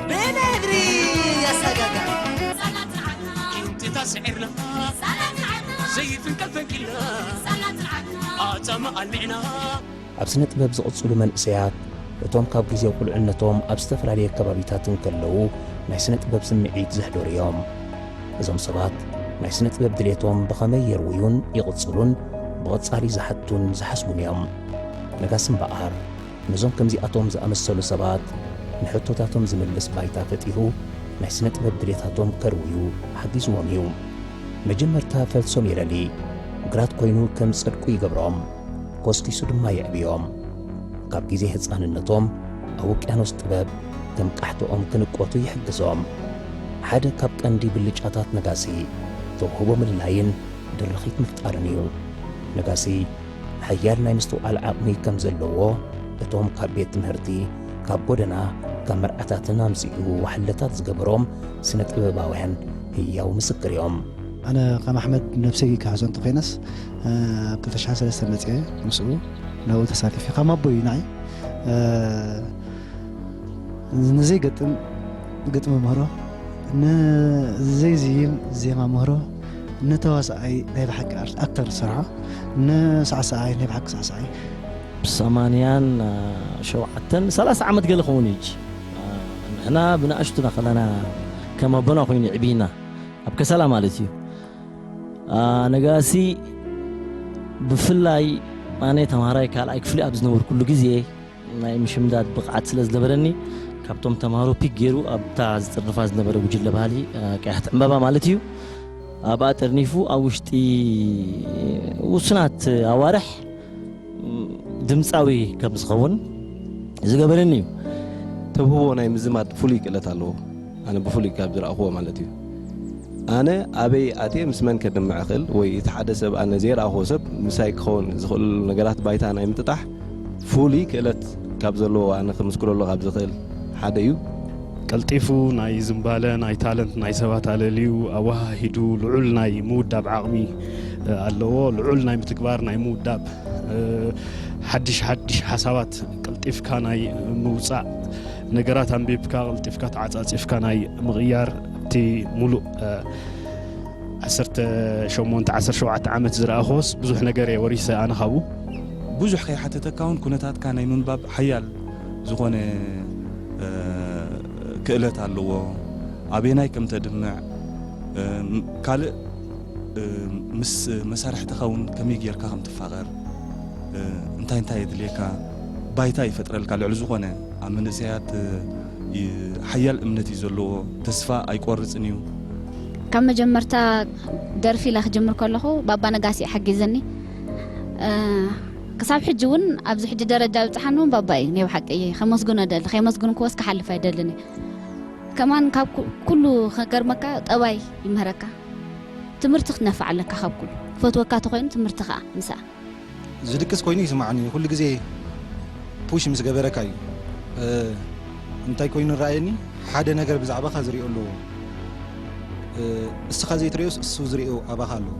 በየናይ እግሪ ያሳጋጋ ኪንቲታ ስዒርና ዘይፍንቀል ፈንቂልና ኣጻማ ኣልሚዕና ኣብ ስነ ጥበብ ዝቕጽሉ መንእሰያት፣ እቶም ካብ ግዜ ቁልዕነቶም ኣብ ዝተፈላለየ ከባቢታት እንከለዉ ናይ ስነ ጥበብ ስምዒት ዘሕደሩ እዮም። እዞም ሰባት ናይ ስነ ጥበብ ድሌቶም ብኸመይ የርውዩን ይቕጽሉን ብቐጻሊ ዝሓቱን ዝሓስቡን እዮም። ነጋሲ እምበኣር ነዞም ከምዚኣቶም ዝኣመሰሉ ሰባት ንሕቶታቶም ዝምልስ ባይታ ፈጢሩ ናይ ስነ ጥበብ ድሌታቶም ከርውዩ ሓጊዝዎም እዩ። መጀመርታ ፈልሶም የለሊ፣ ግራት ኮይኑ ከም ጸድቁ ይገብሮም። ኮስኪሱ ድማ የዕብዮም። ካብ ግዜ ህጻንነቶም ኣብ ውቅያኖስ ጥበብ ከም ቃሕትኦም ክንቆቱ ይሕግዞም። ሓደ ካብ ቀንዲ ብልጫታት ነጋሲ፣ ተውህቦ ምልላይን ድርኺት ምፍጣርን እዩ። ነጋሲ፣ ሓያል ናይ ምስትውዓል ዓቕሚ ከም ዘለዎ፣ እቶም ካብ ቤት ትምህርቲ፣ ካብ ጎደና፣ ካብ መርዓታትን ኣምጺኡ ዋሕለታት ዝገበሮም ስነ ጥበባውያን ህያው ምስክር እዮም። ኣነ ከም ኣሕመድ ነብሰይ ክሕዞ እንተኾይነስ ኣብ ክልተ ሽሕን ሰለስተን መፅየ ምስኡ ናብኡ ተሳቲፈ ከም ኣቦ እዩ ንዓይ ንዘይገጥም ግጥሚ ምህሮ ንዘይዝይም ዜማ ምህሮ ንተዋሳኣይ ናይ ብሓቂ ኣክተር ዝሰርሖ ንሳዕሳዓይ ናይ ብሓቂ ሳዕሳዓይ ብሰማንያን ሸውዓተን ሰላሳ ዓመት ገለ ኸውን እዩ ንሕና ብንኣሽቱና ከለና ከም ኣቦና ኮይኑ ይዕብይና ኣብ ከሰላ ማለት እዩ ነጋሲ ብፍላይ ኣነ ተምሃራይ ካልኣይ ክፍሊ ኣብ ዝነበርኩሉ ግዜ ናይ ምሽምዳድ ብቕዓት ስለ ዝነበረኒ ካብቶም ተምሃሮ ፒክ ገይሩ ኣብታ ዝጥርንፋ ዝነበረ ጉጅለ ባህሊ ቀያሕቲ ዕምበባ ማለት እዩ ኣብኣ ጠርኒፉ ኣብ ውሽጢ ውሱናት ኣዋርሕ ድምፃዊ ከም ዝኸውን ዝገበረኒ እዩ። ተብህቦ ናይ ምዝማድ ፍሉይ ክእለት ኣለዎ። ኣነ ብፍሉይ ካብ ዝረኣኽዎ ማለት እዩ። ኣነ ኣበይ ኣትየ ምስ መን ከድምዕ እኽእል ወይ እቲ ሓደ ሰብ ኣነ ዘይረኣኹዎ ሰብ ምሳይ ክኸውን ዝኽእለሉ ነገራት ባይታ ናይ ምጥጣሕ ፍሉይ ክእለት ካብ ዘለዎ ኣነ ክምስክረሉ ካብ ዝኽእል ሓደ እዩ። ቀልጢፉ ናይ ዝንባለ ናይ ታለንት ናይ ሰባት ኣለልዩ ኣወሃሂዱ ልዑል ናይ ምውዳብ ዓቕሚ ኣለዎ። ልዑል ናይ ምትግባር ናይ ምውዳብ ሓድሽ ሓድሽ ሓሳባት ቀልጢፍካ ናይ ምውፃእ ነገራት ኣንቢብካ ቀልጢፍካ ተዓፃፂፍካ ናይ ምቕያር እቲ ሙሉእ ዓሰርተ ሸሞንተ ዓሰርተ ሸውዓተ ዓመት ዝረኣኹስ ብዙሕ ነገር እየ ወሪሰ ኣነ ካብኡ። ብዙሕ ከይሓተተካ እውን ኩነታትካ ናይ ምንባብ ሓያል ዝኾነ ክእለት ኣለዎ። ኣበየናይ ከም ተድምዕ ካልእ ምስ መሳርሕትኻ እውን ከመይ ጌርካ ከም ትፋቐር እንታይ እንታይ የድልየካ ባይታ ይፈጥረልካ። ልዕሊ ዝኾነ ኣብ መንእሰያት ሓያል እምነት እዩ ዘለዎ። ተስፋ ኣይቆርፅን እዩ። ካብ መጀመርታ ደርፊ ኢለ ክጅምር ከለኹ ባባ ነጋሲ ሓጊዘኒ። ክሳብ ሕጂ እውን ኣብዚ ሕጂ ደረጃ ብፅሓኒ እውን ባባ እዩ። ናይ ብሓቂ ከመስግኖ ደሊ ከመስግንክዎስ ክሓልፍ ኣይደልን። ከማን ካብ ኩሉ ከገርመካ ጠባይ ይምህረካ። ትምህርቲ ክትነፍዕ ኣለካ ካብ ኩሉ ፈትወካ ተኮይኑ ትምህርቲ ከዓ ምሳ ዝድቅስ ኮይኑ ይስማዓኒ። ኩሉ ግዜ ፑሽ ምስ ገበረካ እዩ። እንታይ ኮይኑ ረኣየኒ ሓደ ነገር ብዛዕባኻ ዝሪኦ ኣለዎ። እስኻ ዘይትሪኦስ እሱ ዝሪኦ ኣባኻ ኣለዎ።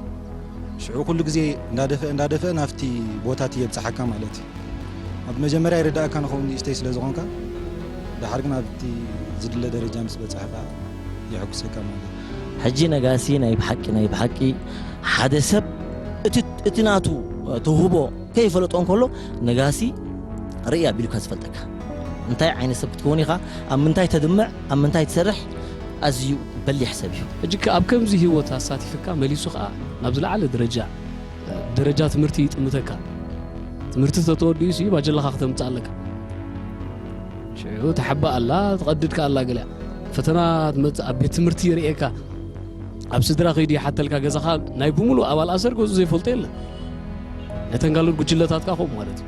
ሽዑ ኩሉ ግዜ እንዳደፈአ እንዳደፈአ ናብቲ ቦታቲ የብፅሓካ ማለት እዩ። ኣብ መጀመርያ ይርዳእካ ንኸውን ንእሽተይ ስለ ዝኾንካ ድሓር ግን ኣብቲ ዝድለ ደረጃ ምስ በፅሐካ የሐጉሰካ ማለት እዩ። ሕጂ ነጋሲ ናይ ብሓቂ ናይ ብሓቂ ሓደ ሰብ እቲ ናቱ ተውህቦ ከይፈለጦ እንከሎ ነጋሲ ርእይ ኣቢሉካ ዝፈልጠካ እንታይ ዓይነት ሰብ ክትከውን ኢኻ ኣብ ምንታይ ተድምዕ ኣብ ምንታይ ትሰርሕ ኣዝዩ በሊሕ ሰብ እዩ። ሕጂ ኣብ ከምዚ ህይወት ኣሳቲፍካ መሊሱ ከዓ ናብ ዝለዓለ ደረጃ ደረጃ ትምህርቲ ይጥምተካ። ትምህርቲ ተተወዲኡ ሲ ባጀላኻ ክተምፅእ ኣለካ። ሽዑ ተሓባ ኣላ ትቐድድ ከኣላ ገሊያ ፈተና ትመፅእ ኣብ ቤት ትምህርቲ ይርእየካ ኣብ ስድራ ከይዱ ይሓተልካ ገዛኻ ናይ ብምሉእ ኣባል ኣሰር ገዝኡ ዘይፈልጦ የለን። ነተን ካልኦት ጉጅለታትካ ከምኡ ማለት እዩ።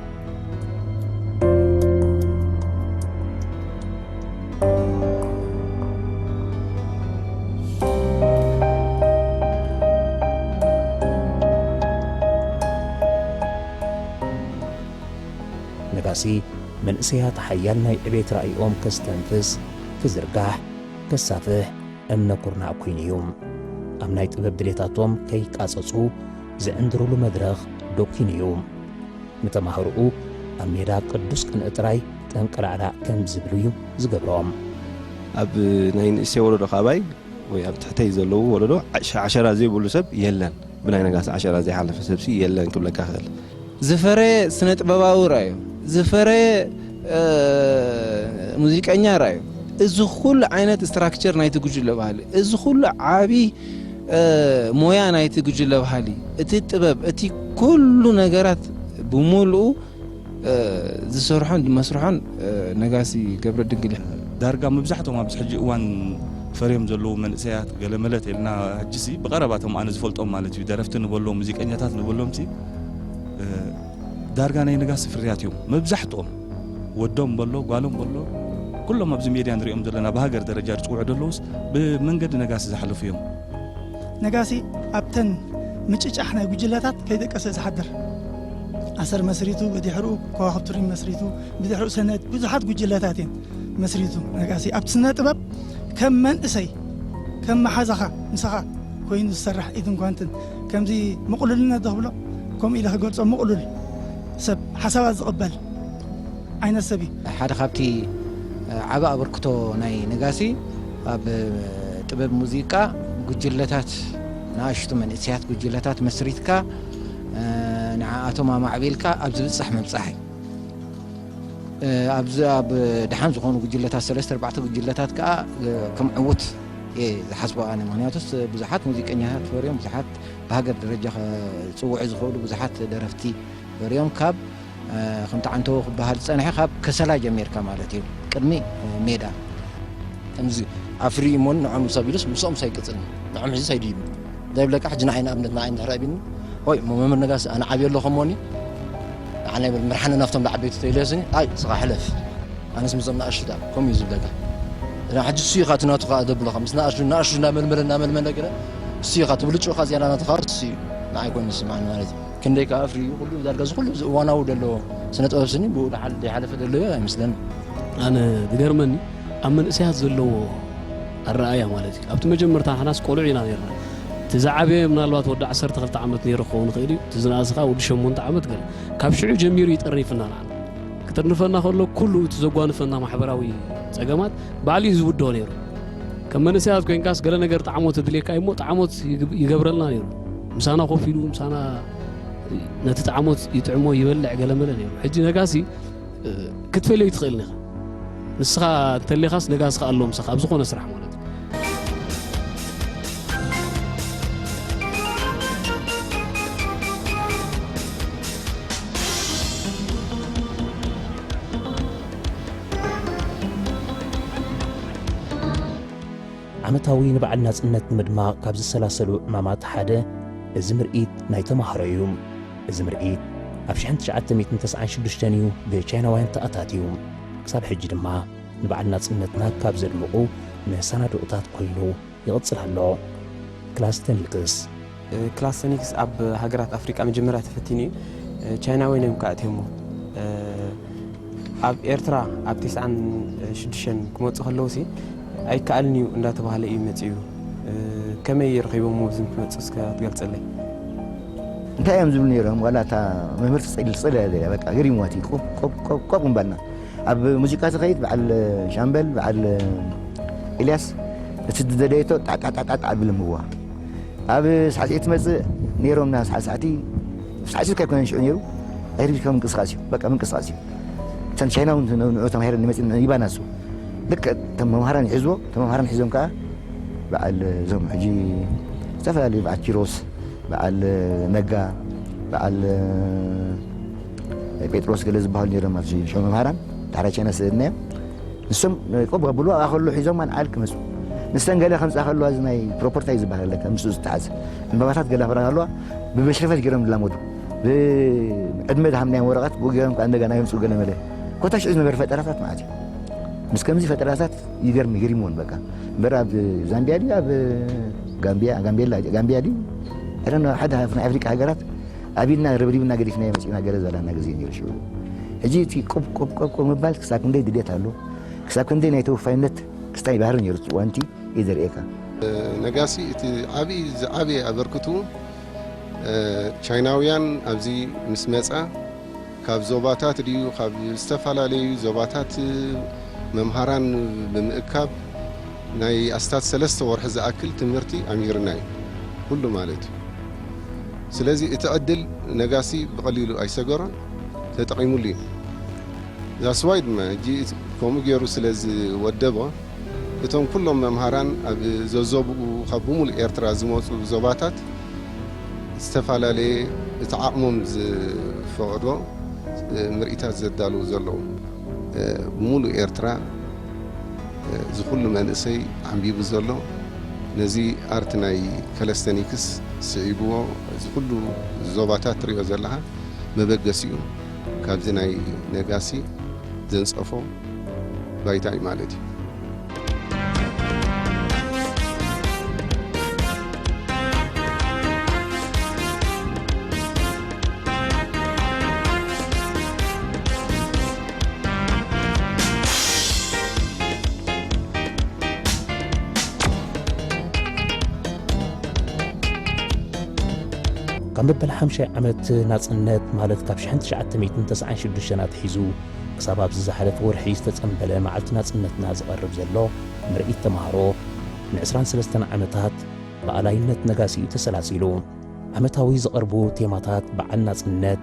ነጋሲ መንእሰያት ሓያል ናይ ዕቤት ራእይኦም ከስተንፍስ፣ ክዝርጋሕ፣ ከሳፍሕ እምነ ኩርናዕ ኮይኑ እዩ። ኣብ ናይ ጥበብ ድሌታቶም ከይቃጸጹ ዝዕንድሩሉ መድረኽ ዶ ኮይኑ እዩ። ንተማሃሮኡ ኣብ ሜዳ ቅዱስ ቅንኢ ጥራይ ጠንቀላዕላዕ ከም ዝብሉ እዩ ዝገብሮም። ኣብ ናይ ንእሰይ ወለዶ ካባይ ወይ ኣብ ትሕተይ ዘለዉ ወለዶ ዓሸራ ዘይብሉ ሰብ የለን። ብናይ ነጋሲ ዓሸራ ዘይሓለፈ ሰብሲ የለን ክብለካ ክእል። ዝፈረየ ስነ ጥበባዊ ራእዩ ዝፈረየ ሙዚቀኛ ራእዩ እዚ ኩሉ ዓይነት ስትራክቸር ናይቲ ጉጅለ ባህሊ እዚ ኩሉ ዓብይ ሞያ ናይቲ ጉጅለ ባህሊ እቲ ጥበብ እቲ ኩሉ ነገራት ብምሉኡ ዝሰርሖን ዝመስርሖን ነጋሲ ገብረ ድንግል እዩ። ዳርጋ መብዛሕቶም ኣብዚ ሕጂ እዋን ፈርዮም ዘለዉ መንእሰያት ገለመለ ተልና ሕጂሲ ብቐረባ እቶም ኣነ ዝፈልጦም ማለት እዩ ደረፍቲ ንበሎም ሙዚቀኛታት ንበሎምሲ ዳርጋ ናይ ነጋሲ ፍርያት እዮም መብዛሕትኦም ወዶም በሎ ጓሎም በሎ ኩሎም ኣብዚ ሜድያ ንሪኦም ዘለና ብሃገር ደረጃ ዝፅውዑ ዘለውስ ብመንገዲ ነጋሲ ዝሓለፉ እዮም። ነጋሲ ኣብተን ምጭጫሕ ናይ ጉጅለታት ከይደቀሰ ዝሓድር ኣሰር መስሪቱ ብድሕርኡ ከዋኽብቲ ሪም መስሪቱ ብድሕርኡ ሰነት ብዙሓት ጉጅለታት እየን መስሪቱ ነጋሲ ኣብቲ ስነ ጥበብ ከም መንእሰይ ከም መሓዛኻ ምሳኻ ኮይኑ ዝሰርሕ ኢድን ጓንትን ከምዚ ምቕሉልነት ዶ ክብሎ ከምኡ ኢለ ክገልጾ ምቕሉል ሰብ ሓሳባት ዝቕበል ዓይነት ሰብ እዩ። ሓደ ካብቲ ዓቢ ኣበርክቶ ናይ ነጋሲ ኣብ ጥበብ ሙዚቃ ጉጅለታት ንኣሽቱ መንእሰያት ጉጅለታት መስሪትካ ንዓኣቶም ኣማዕቢልካ ኣብ ዝብጻሕ ምብጻሕ እዩ። ኣብዚ ኣብ ደሓን ዝኾኑ ጉጅለታት ሰለስተ ኣርባዕተ ጉጅለታት ከዓ ከም ዕውት እየ ዝሓስቦ ኣነ ምክንያቱስ ብዙሓት ሙዚቀኛታት ፈርዮም ብዙሓት ብሃገር ደረጃ ክፅውዑ ዝኽእሉ ብዙሓት ደረፍቲ ፈርዮም ካብ ከምቲ ዓንተቦ ክበሃል ዝፀንሐ ካብ ከሰላ ጀሚርካ ማለት እዩ ቅድሚ ሜዳ ከምዚ ኣፍሪ እሞን ንዖም ሰብ ኢሉስ ምስኦም ሳይቅፅል ንዖም ሕዚ ሳይድይቡ እንታይ ይብለካ ሕጂ ንዓይ ንኣብነት ንዓይ እንድሕር ኣቢኒ ሆይ እሞ መምህር ነጋሲ ኣነ ዓብየ ኣለኹ እሞኒ ንዓና ይብል ምርሓኒ ናብቶም ዓበይቲ ተይለስኒ ኣይ ስኻ ሕለፍ ኣነስ ምስዞም ንኣሽቱ ከምኡ እዩ ዝብለካ ሕጂ እሱ ኢኻ እቲ ናቱ ኸዓ ደብሎ፣ ምስ ንኣሽቱ፣ ንኣሽቱ እናመልመለ፣ እናመልመለ ገለ፣ እሱ ኢኻ እቲ ብልጭኡ ኸዓ ዝያዳ ናቱ ኸዓ እሱ እዩ። ንዓይ ኮይኑ ዝስምዓኒ ማለት እዩ። ክንደይ ከኣ ፍሪ እዩ፣ ኩሉ ዳርጋ እዚ ኩሉ እዚ እዋናዊ ደለዎ ስነ ጥበብ ስኒ ብኡ ደሓል-፣ ደይሓለፈ ደለዮ ኣይመስለኒ። ኣነ ዝገርመኒ ኣብ መንእሰያት ዘለዎ ኣረኣእያ ማለት እዩ። ኣብቲ መጀመርታ ንሕናስ ቆልዑ ኢና ነርና። እቲ ዝዓበየ ምናልባት ወዲ ዓሰርተ ክልተ ዓመት ነይሩ ክኸውን ይኽእል እዩ። እቲ ዝነኣሰ ኸኣ ወዲ ሸሞንተ ዓመት ገለ። ካብ ሽዑ ጀሚሩ እዩ ጠርኒፍና ንዓና። ክጥርንፈና ከሎ ኩሉ እቲ ዘጓንፈና ማሕበራዊ ጸገማት ባዕሉ እዩ ዝውድኦ ነይሩ። ከም መንእሰያት ኮይንካስ ገለ ነገር ጣዕሞት የድልየካ እዩ እሞ ጣዕሞት ይግብ-፣ ይገብረልና ነይሩ። ምሳና ኮፍ ኢሉ ምሳና ነቲ ጣዕሞት ይጥዕሞ ይበልዕ ገለ መለ ነይሩ። ሕጂ ነጋሲ ክትፈልዮ ኣይትኽእልን ኢኻ። ንስኻ እንተሌኻስ ነጋሲ ከኣ ኣሎ ምሳኻ ኣብ ዝኾነ ስራሕ ማለት እዩ። ዓመታዊ ንበዓል ናጽነት ንምድማቕ ካብ ዝሰላሰሉ ዕማማት ሓደ እዚ ምርኢት ናይ ተማሃሮ እዩ። እዚ ምርኢት ኣብ ሽሕን ትሽዓተ ሚእትን ተስዓን ሽዱሽተን እዩ ብቻይናውያን ተኣታትዩ። ክሳብ ሕጂ ድማ ንበዓል ናጽነትና ካብ ዘድምቑ መሰናድኦታት ኮይኑ ይቕጽል ኣሎ። ክላስተኒክስ። ክላስተኒክስ ኣብ ሃገራት ኣፍሪቃ መጀመርያ ተፈቲኑ እዩ። ቻይናውያን እዮም ከኣ ኣእትዮሞ። ኣብ ኤርትራ ኣብ ተስዓን ሽዱሽተን ክመጹ ከለውሲ ኣይከኣልን እዩ እንዳተባሃለ እዩ መጺኡ። ከመይ ረኺቦሞ እዞም ክመጹ እስከ ክትገልጸለይ? እንታይ እዮም ዝብሉ ነይሮም? ዋላ እታ መምህር ትጽል-፣ ትጽል እያ፣ በቃ ገሪምዋ እቲ ቆብ፣ ቆብ፣ ቆብ፣ ቆብ ምባልና። ኣብ ሙዚቃ ትኸይድ በዓል ሻምበል፣ በዓል ኤልያስ እቲ ዝደለየቶ ጣጣጣጣጣ ኣብልምዋ። ኣብ ሳዕስዒት ትመጽእ ነይሮምና፣ ሳዕሳዕቲ፣ ሳዕስዒት ከይኮነ ሽዑ ነይሩ፣ ኣይርድከም ምንቅስቃስ እዩ፣ በቃ ምንቅስቃስ እዩ። እተን ቻይና እውን ንዑ ተማሂረን ይመጽእ ይባና እሱ። ልክዕ እቶም መምሃራን ይሕዝዎ፣ እቶም መምሃራን ሒዞም ከኣ በዓል እዞም ሕጂ ዝተፈላለዩ በዓል ኪሮስ፣ በዓል ነጋ፣ በዓል ጴጥሮስ ገለ ዝበሃሉ ነይሮም ኣብዚ ሸው መምሃራን፣ ዳሕራይ ቻይና ሰደድናዮም። ንሶም ቆብ ከብልዋ ከሎ ሒዞም ንዓል ክመጹ። ንሰን ገለ ከምጻ ከለዋ እዚ ናይ ፕሮፖርታይ ዝበሃል ኣለካ፣ ምስኡ ዝተሓዘ ዕምባባታት ገለ ክብራ ከለዋ ብመሽረፈት ገይሮም ዝላመዱ። ብዕድመ ዝሃምናዮም ወረቐት ብኡ ገይሮም ከኣ እንደገና የምጽኡ ገለ መለ። ኮታ ሽዑ ዝነበረ ፈጠራታት ማለት እዩ። ምስ ከምዚ ፈጠራታት ይገርም፣ ይገርምዎን በቃ። እምበር ኣብ ዛምቢያ ድዩ፣ ኣብ ጋምቢያ፣ ጋምቤላ፣ ጋምቢያ ድዩ? I don't know፣ ሓደ ናይ ኣፍሪቃ ሃገራት ኣቢልና ረብሪብና ገዲፍናዮ መጺእና ገለ ዝበላና ግዜ ነይሩ ሽዑ። ሕጂ እቲ ቆብ፣ ቆብ፣ ቆብ፣ ቆብ ምባል ክሳብ ክንደይ ድሌት ኣሎ፣ ክሳብ ክንደይ ናይ ተወፋይነት ክስታይ ባህሪ ነይሩ እቲ እዋንቲ እዩ ዘርእየካ። ነጋሲ እቲ ዓብዪ፣ ዝዓበየ ኣበርክቱ፣ እ፣ ቻይናውያን ኣብዚ ምስ መጻ፣ ካብ ዞባታት ድዩ፣ ካብ ዝተፈላለዩ ዞባታት መምሃራን ብምእካብ ናይ ኣስታት ሰለስተ ወርሒ ዝኣክል ትምህርቲ ኣምሂርና እዩ፣ ኩሉ ማለት እዩ። ስለዚ እቲ ዕድል ነጋሲ ብቐሊሉ ኣይሰገሮን፣ ተጠቒሙሉ እዩ። ዛስዋይ ድማ ሕጂ ከምኡ ገይሩ ስለ ዝወደቦ፣ እቶም ኩሎም መምሃራን ኣብ ዘዞብኡ ካብ ብምሉእ ኤርትራ ዝመጹ ዞባታት ዝተፈላለየ እቲ ዓቕሞም ዝፈቕዶ ምርኢታት ዘዳልዉ ዘለዉ። ብምሉእ ኤርትራ እዚ ኩሉ መንእሰይ ዓምቢቡ ዘሎ ነዚ ኣርት ናይ ከለስተኒክስ ስዒብዎ እዚ ኩሉ ዞባታት ትሪኦ ዘለኻ መበገሲኡ ካብዚ ናይ ነጋሲ ዘንጸፎ ባይታ እዩ ማለት እዩ። ካብ መበል ሓምሻይ ዓመት ናጽነት፣ ማለት ካብ ሽሕን ትሽዓተ ሚእትን ተስዓን ሽዱሽተን ኣትሒዙ፣ ክሳብ ኣብዚ ዝሓለፈ ወርሒ ዝተጸንበለ መዓልቲ ናጽነትና ዝቐርብ ዘሎ ምርኢት ተማሃሮ፣ ንዕስራን ሰለስተን ዓመታት ብኣላይነት ነጋሲኡ ተሰላሲሉ። ዓመታዊ ዝቐርቡ ቴማታት በዓል ናጽነት፣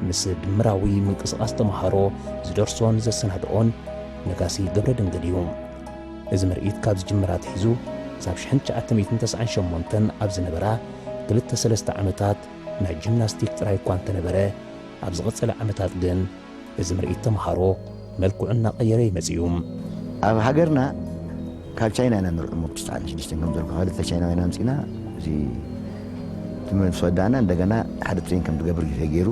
ምስ ድምራዊ ምንቅስቓስ ተማሃሮ ዝደርሶን ዘሰናድኦን ነጋሲ ገብረድንግል እዩ። እዚ ምርኢት ካብ ዝጅምር ኣትሒዙ፣ ክሳብ ሽሕን ትሽዓተ ሚእትን ተስዓን ሸሞንተን ኣብ ዝነበራ ክልተ ሰለስተ ዓመታት ናይ ጂምናስቲክ ጥራይ እኳ እንተነበረ፣ ኣብ ዝቐጸለ ዓመታት ግን እዚ ምርኢት ተምሃሮ መልክዑ እናቐየረ እዩ መጺኡ። ኣብ ሃገርና ካብ ቻይና ኢና ንርዕሞ፣ ብትስዓን ሽዱሽተን ከም ዘልኩ ክልተ ቻይናውያን ኣምጺእና፣ እዚ ትምህርቲ ምስ ወዳእና እንደገና ሓደ ትሬን ከም ትገብር ተገይሩ፣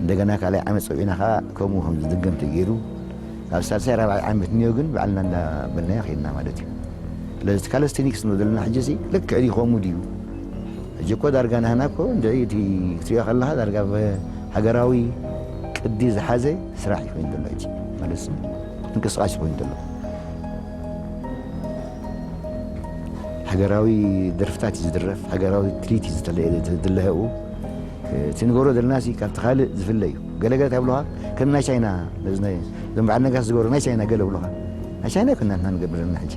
እንደገና ካልኣይ ዓመት ጸዊዕና ከኣ ከምኡ ከም ዝድገም ተገይሩ፣ ኣብ ሳልሳይ ራብዓይ ዓመት እኒኦ ግን ባዕልና እንዳበልናዮ ከይድና ማለት እዩ። ስለዚ እቲ ካለስቴኒክስ ንብሎ ዘለና ሕጂ እዚ ልክዕ ድዩ ከምኡ ድዩ? ሕጂ እኮ ዳርጋ ናህና እኮ እንድዒ እቲ ክትሪኦ ከለኻ ዳርጋ ብ-፣ ሃገራዊ ቅዲ ዝሓዘ ስራሕ እዩ ኮይኑ ዘሎ ሕጂ ማለት እዩ። ምንቅስቃስ እዩ ኮይኑ ዘሎ። ሃገራዊ ደርፍታት እዩ ዝድረፍ፣ ሃገራዊ ትርኢት እዩ ዝተለ-፣ ዝድለሀኡ። እቲ ንገብሮ ዘለና ሲ ካብቲ ካልእ ዝፍለ እዩ። ገለገለ እንታይ ይብሉኻ? ከም ናይ ቻይና፣ ነዚ ናይ፣ እዞም በዓል ነጋሲ ዝገብሩ ናይ ቻይና ገለ ይብሉኻ። ናይ ቻይና ኣይኮንና ንሕና ንገብር ዘለና ሕጂ።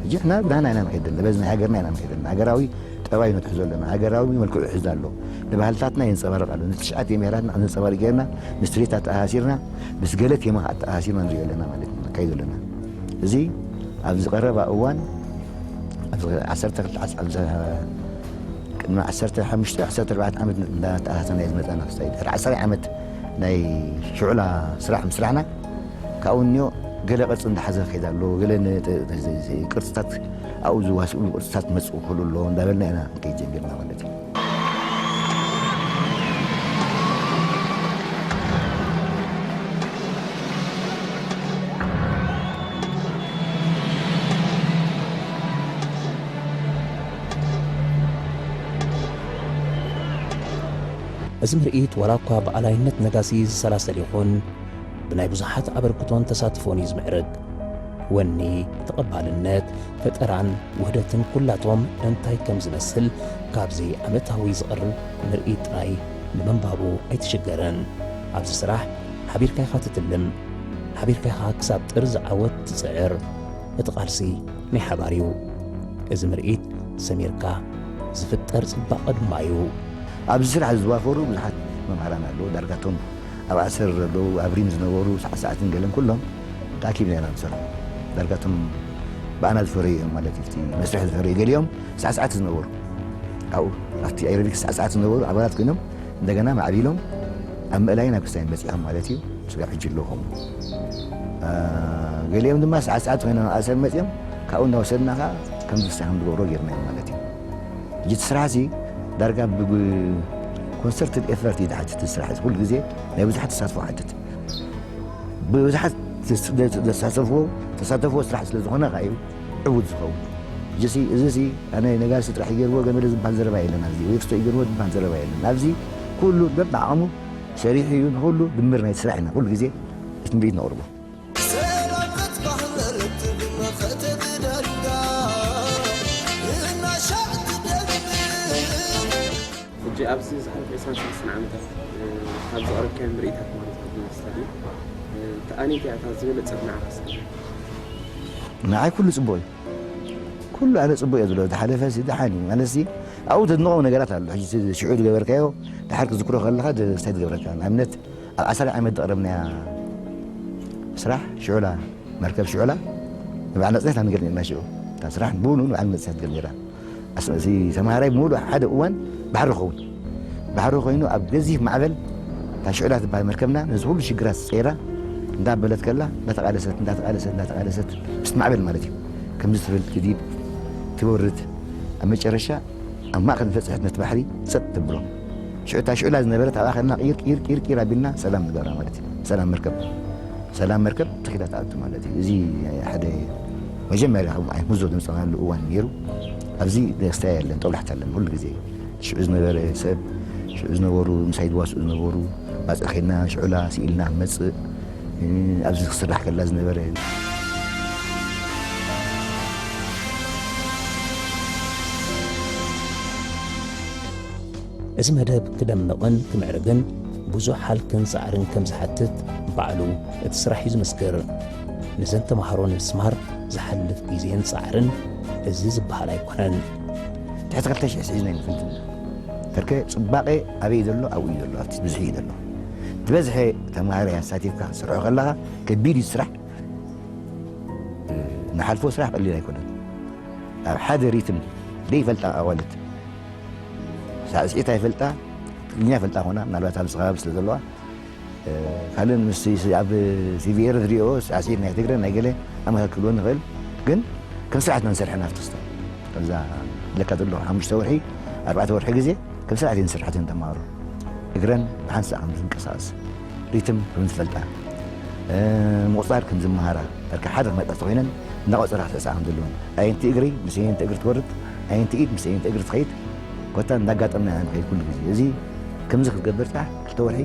ሕጂ ንሕና ብናህና ኢና ንኸይድ ዘለና፣ በዚ ናይ ሃገርና ኢና ንኸይድ ዘለና። ሃገራዊ ጠባይ ነትሕዞ ኣለና፣ ሃገራዊ መልክዑ ይሕዝ ኣሎ። ንባህልታትና የንጸባርቕ ኣሎ። ነቲ ትሽዓተ ብሄራትና ክንጸባርቕ ጌርና፣ ምስ ትርኢት ኣተኣሳሲርና፣ ምስ ገለ ቴማ ኣተኣሳሲርና ንሪኦ ኣለና ማለት እዩ፣ ነካይዶ ኣለና። እዚ ኣብዚ ቀረባ እዋን፣ ኣብዚ ዓሰርተ ክልተ ዓስ-፣ ኣብዚ ቅድሚ ዓሰርተ ሓሙሽተ ዓሰርተ ኣርባዕተ ዓመት እንዳተኣታተና እዩ ዝመጸና ክስታይ ድሕሪ ዓሰርተ ዓመት ናይ ሽዑላ ስራሕ ምስራሕና፣ ካብኡ እኒኦ ገለ ቅርጺ እንዳሓዘ ክኸይድ ኣለዎ፣ ገለ ን-፣ ጥ-፣ ጥ-፣ ጥ-፣ ቅርጽታት ኣብኡ ዝዋስእሉ ቅርጽታት ክመጽኡ ክኽእሉ ኣለዎ እንዳበልና ኢና ክንከይድ ጀሚርና ማለት እዩ። እዚ ምርኢት ዋላ እኳ ብኣላይነት ነጋሲ ዝሰላሰል ይኹን፣ ብናይ ብዙሓት ኣበርክቶን ተሳትፎን እዩ ዝምዕርግ። ወኒ፣ ተቐባልነት፣ ፈጠራን ውህደትን ኩላቶም እንታይ ከም ዝመስል ካብዚ ዓመታዊ ዝቐርብ ምርኢት ጥራይ ንምንባቡ ኣይትሽገርን። ኣብዚ ስራሕ ሓቢርካ ኢኻ ትትልም፣ ሓቢርካ ኢኻ ክሳብ ጥርዚ ዓወት ትጽዕር። እቲ ቃልሲ ናይ ሓባር እዩ። እዚ ምርኢት ሰሚርካ ዝፍጠር ጽባቐ ድማ እዩ። ኣብዚ ስራሕ ዝዋፈሩ ብዙሓት መምሃራን ኣለዉ። ዳርጋቶም ኣብ ኣሰር ዘለዉ፣ ኣብ ሪም ዝነበሩ፣ ሳዕሳዕትን ገለን ኩሎም ተኣኪብና ኢና ንሰርሑ። ዳርጋቶም ብኣና ዝፈረዩ እዮም ማለት እዩ። እቲ መስርሕ ዝፈረዩ ገሊኦም ሳዕሳዕቲ ዝነበሩ፣ ኣብኡ ኣብቲ ኣይሮቢክስ ሳዕሳዕቲ ዝነበሩ ኣባላት ኮይኖም እንደገና ማዕቢሎም ኣብ ምእላይን ኣብ ክስታይን በጺሖም ማለት እዩ። ስጋብ ሕጂ ኣለዉ ከምኡ። አ፣ ገሊኦም ድማ ሳዕሳዕቲ ኮይኖም ኣብ ኣሰር መጺኦም ካብኡ እንዳወሰድና ኸዓ ከምዚ ክስታይ ከም ዝገብሮ ጌርናዮም ማለት እዩ። ሕጂ እቲ ስራሕሲ ዳርጋ ብኮንሰርትድ ኤፈርት እዩ ዝሓትት። እቲ ስራሕ ኩሉ ግዜ ናይ ብዙሓት ተሳትፎ ይሓትት። ብብዙሓት ዘሳተፍዎ፣ ተሳተፍዎ ስራሕ ስለ ዝኾነ ኸዓ እዩ ዕዉት ዝኸውን። ሕጂሲ እዚሲ ኣነ ነጋሲ ጥራሕ ይገርዎ ገመለ ዝበሃል ዘረባ የለን ኣብዚ፣ ወይ ክስቶ ይገርዎ ዝበሃል ዘረባ የለን ኣብዚ። ኩሉ በብዓቕሙ ሰሪሑ እዩ። ንኹሉ ድምር ናይቲ ስራሕ ኢና ኩሉ ግዜ እቲ ምርኢት ነቕርቦ። ሰላም ክትባህለል ትብል መኸተ ብዳርጋ እናሻዕ ትደምር። ሕጂ ኣብዚ ዝሓለፈ ዕስራን ሰለስተን ዓመታት፣ እ፣ ካብ ዘቕረብካዮም ምርኢታት ማለት እዩ፣ ኣብዚ ስታድዮም፣ እ፣ እታ ኣነይቲ እያ እታ ዝበለጸት ንዓኻ እስከ? ንዓይ ኩሉ ጽቡቕ እዩ። ኩሉ ኣነ ጽቡቕ እየ ዝብሎ። ዝሓለፈ ሲ ደሓን እዩ። ማለት ሲ ኣብኡ ተድንቖም ነገራት ኣሎ። ሕጂ እቲ ሽዑ ዝገበርካዮ ድሓር ክትዝክሮ ከለኻ ደ-፣ ደስታ እዩ ዝገብረካ። ንኣብነት ኣብ ዓሰርተ ዓመት ዘቕረብናያ ስራሕ ሽዑላ፣ መርከብ ሽዑላ ንበዓል መጽናዕቲ ንገር ነርና ሽዑ። እታ ስራሕ ብሙሉ ንበዓል መጽናዕቲ ትገር ነይራ። ኣስ-፣ እዚ ተምሃራይ ብሙሉ ሓደ እዋን ባሕሪ ክኸውን። ባሕሪ ኮይኑ ኣብ ገዚፍ ማዕበል እታ ሽዑላ ትበሃል መርከብና ነዚ ኩሉ ሽግራት ጸይራ እንዳበለት ከላ፣ እንዳተቓለሰት፣ እንዳተቓለሰት፣ እንዳተቓለሰት ምስቲ ማዕበል ማለት እዩ። ከምዚ ትብል ትድይብ፣ ትወርድ፣ ኣብ መጨረሻ ኣብ ማእከል ንፈጽሐት ነቲ ባሕሪ ጸጥ ተብሎ። ሽዑ እታ ሽዑላ ዝነበረት ኣብ ኣኸልና ቂር ቂር ቂር ቂር ኣቢልና ሰላም ንገብራ ማለት እዩ። ሰላም መርከብ፣ ሰላም መርከብ ተኺላ ትኣቱ ማለት እዩ። እዚ ሓደ መጀመርያ ከምኡ ዓይነት ምህዞ ዘምጻእናሉ እዋን ነይሩ። ኣብዚ ደስታ የለን፣ ጦብላሕታ ኣለን። ኩሉ ግዜ ሽዑ ዝነበረ ሰብ፣ ሽዑ ዝነበሩ ምሳይ ዝዋስኡ ዝነበሩ፣ ባጽዕ ኬድና ሽዑላ ስኢልና ክንመጽእ፣ እ፣ ኣብዚ ክስራሕ ከላ ዝነበረ። እዚ መደብ ክደምቕን ክምዕርግን ብዙሕ ሃልክን ጻዕርን ከም ዝሓትት ባዕሉ እቲ ስራሕ እዩ ዝምስክር። ንዘን ተምሃሮ ንምስማር ዝሓልፍ ግዜን ጻዕርን እዚ ዝበሃል ኣይኮነን። ትሕቲ ክልተ ሽሕ ስሒዝና ኢና ንፍንትን። ተርከ ጽባቐ ኣበይ ዘሎ ኣብኡ እዩ ዘሎ፣ ኣብቲ ብዝሒ እዩ ዘሎ። ዝበዝሐ ተምሃራይ ኣሳቲፍካ ክትሰርሖ ከለኻ ከቢድ እዩ ስራሕ። ንሓልፎ ስራሕ ቀሊል ኣይኮነን። ኣብ ሓደ ሪትም ደይፈልጣ ኣዋልድ ሳዕስዒት ኣይፈልጣ፣ ትግርኛ ይፈልጣ ኮና፣ ምናልባት ኣብዚ ከባቢ ስለ ዘለዋ፣ እ፣ ካልእ ምስ ኣብ ቲቪ ኤረ ትሪኦ ሳዕስዒት ናይ ትግረ ናይ ገለ ኣመሳክልዎ ንኽእል፣ ግን ከም ስራሕ ኢና ንሰርሐን ኣብቲ ክስታይ። ከምዛ ለካ ዘለኹ ሓሙሽተ ወርሒ፣ ኣርባዕተ ወርሒ ግዜ ከም ስራሕ እየን ዝሰርሓ እተን ተምሃሮ። እግረን ብሓንሳእ ከም ዝንቀሳቐስ፣ ሪትም ከም ዝፈልጣ፣ ምቑጻር ከም ዝመሃራ፣ በቃ ሓደ ክመጣ ተኾይነን እንዳቆጸራ ክትስዕስዓ ከም ዘለወን፣ ኣየንቲ እግሪ ምስ ኣየንቲ እግሪ ትወርድ፣ ኣየንቲ ኢድ ምስ ኣየንቲ እግሪ ትኸይድ፣ ኮታ እንዳጋጠምና ኢና ንኸይድ ኩሉ ግዜ። እዚ ከምዚ ክትገብር ጥራሕ ክልተ ወርሒ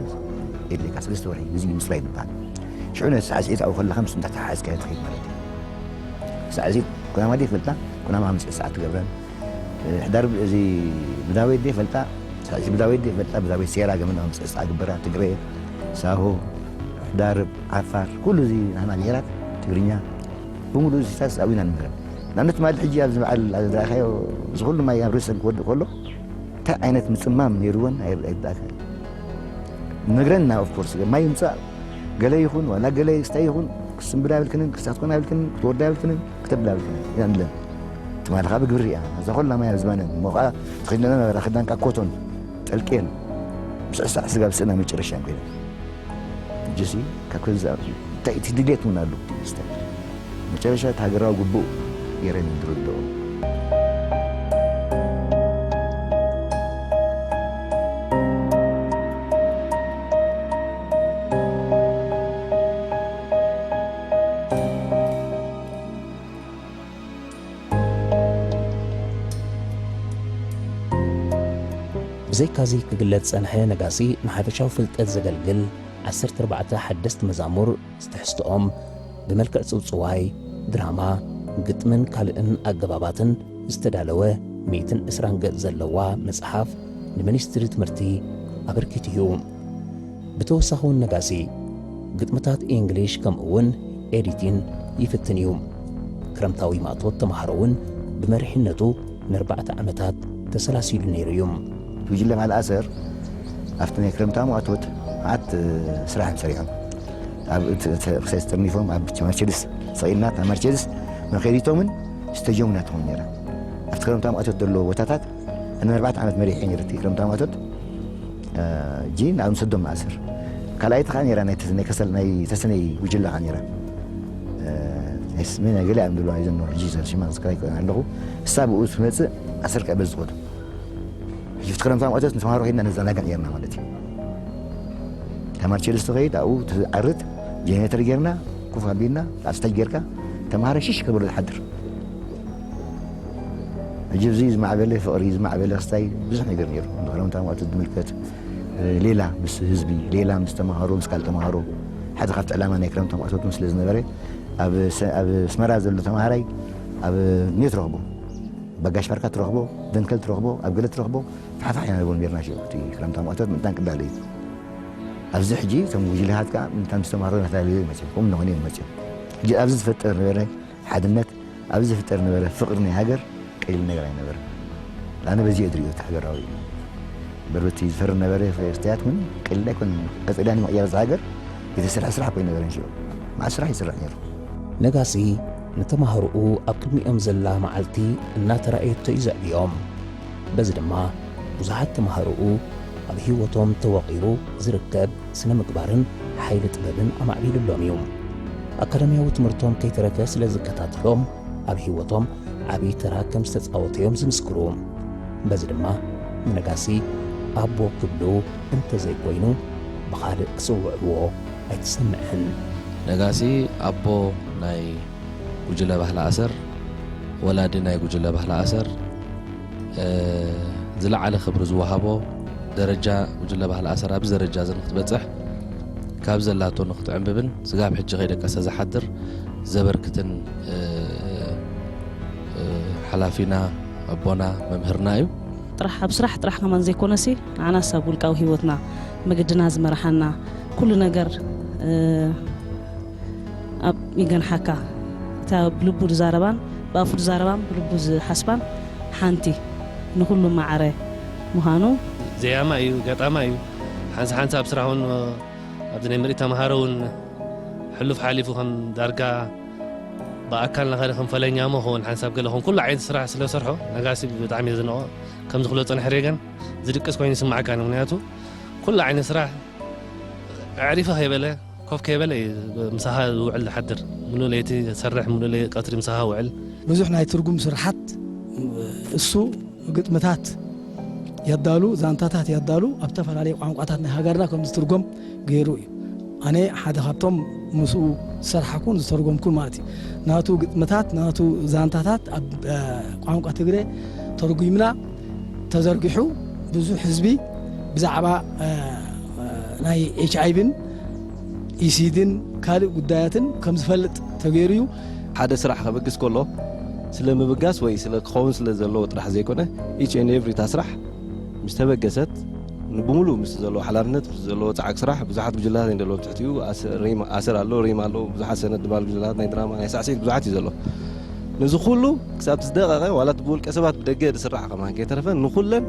የድልየካ፣ ሰለስተ ወርሒ፣ እዚ ምጽራይ ዝበሃል። ሽዑ ነቲ ሳዕስዒት ኣብኡ ከለኻ ምስ እንዳተሓሓዝካዮ ትኸይድ ማለት እዩ። ሳዕስዒት ኩናማ ድየ ይፈልጣ፣ ኩናማ ምስ ሰዓት ትገብረን። ሕዳር እዚ ብዳወይ ድየ ይፈልጣ፣ ሳዕስዒት ብዳወይ ድየ ይፈልጣ፣ ብዳወይ ሴራ ገመና ምስ ሰዓት ግበራ፣ ትግረ፣ ሳሆ፣ ሕዳር፣ ዓፋር፣ ኩሉ እዚ ናህና ብሄራት፣ ትግርኛ፣ ብምሉእ እዚ ሳስ ኣብና ንምህረን። ንኣብነት ትማሊ ሕጂ ኣብዚ በዓል ዝረኣኻዮ፣ እዚ ኩሉ ማይ ኣብ ርእሰን ክወድእ ከሎ፣ እንታይ ዓይነት ምጽማም ነይርወን ኣይ-፣ ኣይርዳእካን። ነግረና፣ ኦፍ ኮርስ፣ ማይ ይምጻእ፣ ገለ ይኹን፣ ዋላ ገለ ስታይ ይኹን፣ ክስንብዳ ይብልክንን፣ ክሳትኮና ይብልክንን፣ ክትወርዳ ይብልክንን፣ ክተብላ ይብልክንን፣ ኢና ንብለን። ትማሊ ኸኣ ብግብሪ ርኢና፣ እዛ ኹላ ማይ ኣብ ዝባነን፣ እሞ ኸኣ ተኸዲነን ነበራ፣ ክዳንካ ኮቶን፣ ጠልቄን፣ ምስ ዕሳዕ ስጋ ብስእና መጨረሻ ኮይነን። ሕጂሲ ካብ ከዚ እንታይ እቲ ድሌት እውን ኣሎ፣ እቲ ስታይ። መጨረሻ እቲ ሃገራዊ ግቡእ ገይረን ዝርድኦ። ብዘይካዚ ክግለጽ ዝጸንሐ ነጋሲ ንሓፈሻዊ ፍልጠት ዘገልግል ዓሰርተ ኣርባዕተ ሓደስቲ መዛሙር ዝትሕዝትኦም ብመልክዕ ጽውጽዋይ፣ ድራማ፣ ግጥምን ካልእን ኣገባባትን ዝተዳለወ ሚእትን ዕስራን ገጽ ዘለዋ መጽሓፍ ንሚኒስትሪ ትምህርቲ ኣበርኪቱ እዩ። ብተወሳኺ እውን ነጋሲ ግጥምታት ኢንግሊሽ ከምኡ እውን ኤዲቲን ይፍትን እዩ። ክረምታዊ ማእቶት ተማሃሮ እውን ብመሪሕነቱ ንኣርባዕተ ዓመታት ተሰላሲሉ ነይሩ እዩ። ጉጅለ ባህሊ ኣሰር ኣብቲ ናይ ክረምታዊ ማእቶት መዓት ስራሕ እዮም ሰሪሖም። ኣብ እቲ ክሳይ ተጠርኒፎም ኣብ ማርቸዲስ ሰቒልና፣ እታ ማርቸዲስ መኸዲቶምን ስቴጆምን እያ ትኸውን ነይራ። ኣብቲ ክረምታዊ ማእቶት ዘለዎ ቦታታት ኣነ ኣርባዕተ ዓመት መሪሐ ነይረ እቲ ክረምታዊ ማእቶት። እ፣ ጂ ንኣብኡ ንሰዶም ንኣስር። ካልኣይቲ ኸዓ ነይራ ናይ ተስ-፣ ናይ ከሰል፣ ናይ ተሰነይ ጉጅለ ኸዓ ነይራ። እ፣ ናይ ስ-፣ መን እያ ገሊኣ እዮም ዘለዋ፣ እዘን ሕጂ ሽማ ክዝክራ ኣይክእልን ኣለኹ። እሳ ብኡ ትመጽእ፣ ኣስር ከኣ በዚ ትኸዱ። ሕጂ እቲ ክረምታዊ ማእቶት ንተምሃሮ ኸይድና ነዘናግዕ ነይርና ማለት እዩ። ተማሪ ቸልስ ትኸይድ፣ ኣብኡ ትዓርት፣ ጀነሬተር ጌርና፣ ኮፍ ኣቢልና፣ ኣብ ስታጅ ጌርካ፣ ተምሃሮ ሽሽ ከብሉ ትሓድር። ሕጂ እዚ ዝማዕበለ ፍቕሪ፣ ዝማዕበለ ክስታይ ብዙሕ ነገር ነይሩ። ንክረምታ ማእቶት ዝምልከት፣ እ፣ ሌላ ምስ ህዝቢ፣ ሌላ ምስ ተምሃሮ፣ ምስ ካልእ ተምሃሮ፣ ሓደ ካብቲ ዕላማ ናይ ክረምታ ማእቶት እውን ስለ ዝነበረ፣ ኣብ ሰ-፣ ኣብ ኣስመራ ዘሎ ተምሃራይ ኣብ ኔት ረኽቦ፣ ባጋሽ ባርካ ትረኽቦ፣ ደንከል ትረኽቦ፣ ኣብ ገለ ትረኽቦ፣ ፋሕፋሕ ኢና ንብሎ ኔርና ሽዑ። እቲ ክረምታ ማእቶት ምእንታን ቅዳለ እዩ። ኣብዚ ሕጂ እቶም ጉጅለታት ከኣ ምእንታን ምስ ተምሃሮ እናተላለዩ እዮም መፅዮም። ከምኡ እናኾነ እዮም መፅዮም። ሕጂ ኣብዚ ዝፈጠር ነበረ ሓድነት፣ ኣብዚ ዝፍጠር ነበረ ፍቕሪ ናይ ሃገር ቀሊል ነገር ኣይነበረን። ኣነ በዚ እየ ዝርእዮ እቲ ሃገራዊ እምበር በቲ ዝፈሪ ነበረ ፍርያት እውን ቀሊል ኣይኮነን። ቀጠልያን ምቕያር እዛ ሃገር የተሰርሐ ስራሕ እኮ ኣይነበረን ሽዑ። መዓት ስራሕ ይስራሕ ነይሩ። ነጋሲ ንተማሃሮኡ ኣብ ቅድሚኦም ዘላ መዓልቲ እናተራእየቶ እዩ ዘዕብዮም። በዚ ድማ ብዙሓት ተማሃሮኡ ኣብ ህይወቶም ተወቒሩ ዝርከብ ስነ ምግባርን ሓይሊ ጥበብን ኣማዕቢሉሎም እዩ። ኣካዳሚያዊ ትምህርቶም ከይተረፈ ስለ ዝከታተሎም ኣብ ህይወቶም ዓብዪ ተራ ከም ዝተጻወተ እዮም ዝምስክሩ። በዚ ድማ ንነጋሲ ኣቦ ክብሉ እንተዘይኮይኑ ብኻልእ ክጽውዕዎ ኣይትሰምዕን። ነጋሲ ኣቦ ናይ ጉጅለ ባህሊ ኣሰር፣ ወላዲ ናይ ጉጅለ ባህሊ ኣሰር፣ እ፣ ዝለዓለ ክብሪ ዝወሃቦ፣ ደረጃ ጉጅለ ባህሊ ኣሰር ኣብዚ ደረጃ እዚ ንክትበጽሕ ካብ ዘላቶ ንክትዕንብብን ስጋብ ሕጂ ከይደቀሰ ዝሓድር ዘበርክትን፣ እ፣ እ፣ ሓላፊና ኣቦና መምህርና እዩ። ጥራሕ ኣብ ስራሕ ጥራሕ ከማን ዘይኮነሲ ንዓናስ ኣብ ውልቃዊ ህይወትና መገድና ዝመርሓና ኩሉ ነገር፣ እ፣ ኣብ ይገንሓካ። እታ ብልቡ ዝዛረባን ብኣፉ ዝዛረባን ብልቡ ዝሓስባን ሓንቲ ንኹሉ ማዕረ ምዃኑ። ዘያማ እዩ፣ ገጣማ እዩ። ሓንሳ ሓንሳ ኣብ ስራሕ እውን፣ ኣብዚ ናይ ምርኢት ተምሃሮ እውን ሕሉፍ ሓሊፉ ከም ዳርጋ ብኣካል ነኸደ ከም ፈለኛሞ ክኸውን ሓንሳብ ገለ ክኸውን ኩሉ ዓይነት ስራሕ ስለ ዝሰርሖ ነጋሲ ብጣዕሚ እየ ዝንኦ። ከምዚ ክብሎ ዝጸንሐ ሬገን ዝድቅስ ኮይኑ ይስማዓካ ነው። ምክንያቱ ኩሉ ዓይነት ስራሕ ኣዕሪፈ ከይበለ ኮፍ ከይበለ እዩ ምሳኻ ዝውዕል ዝሓድር። ሙሉእ ለይቲ ዝሰርሕ፣ ሙሉእ ለይ-፣ ቀትሪ ምሳኻ ውዕል። ብዙሕ ናይ ትርጉም ስርሓት እሱ ግጥምታት የዳሉ፣ ዛንታታት የዳሉ፣ ኣብ ዝተፈላለዩ ቋንቋታት ናይ ሃገርና ከም ዝትርጎም ገይሩ እዩ። ኣነ ሓደ ካብቶም ምስኡ ዝሰራሕኩን ዝተርጎምኩን ማለት እዩ። ናቱ ግጥምታት፣ ናቱ ዛንታታት ኣብ ቋንቋ ትግረ ተርጉምና ተዘርጊሑ ብዙሕ ህዝቢ ብዛዕባ ናይ ኤች ኣይቪን ኢሲድን ካልእ ጉዳያትን ከም ዝፈልጥ ተገይሩ እዩ። ሓደ ስራሕ ከበግስ ከሎ ስለ ምብጋስ ወይ ስለ ክኸውን ስለ ዘለዎ ጥራሕ ዘይኮነ፣ each and every እታ ስራሕ ምስ ተበገሰት፣ ንብሙሉ ምስ ዘለዎ ሓላፍነት፣ ምስ ዘለዎ ጻዕቂ ስራሕ፣ ብዙሓት ጉጅለታት እዮም ዘለዉ ኣብ ትሕቲኡ። ኣስ-፣ ሪም-፣ ኣሰር ኣሎ፣ ሪም ኣሎ፣ ብዙሓት ሰነድ ዝበሃል ጉጅለታት፣ ናይ ድራማ፣ ናይ ሳዕስዒት ብዙሓት እዩ ዘሎ። ነዚ ኩሉ ክሳብ ዝደቐቐ፣ ዋላ እቲ ብውልቀ ሰባት ብደገ ዝስራሕ ከማን ከይተረፈ፣ ንኹለን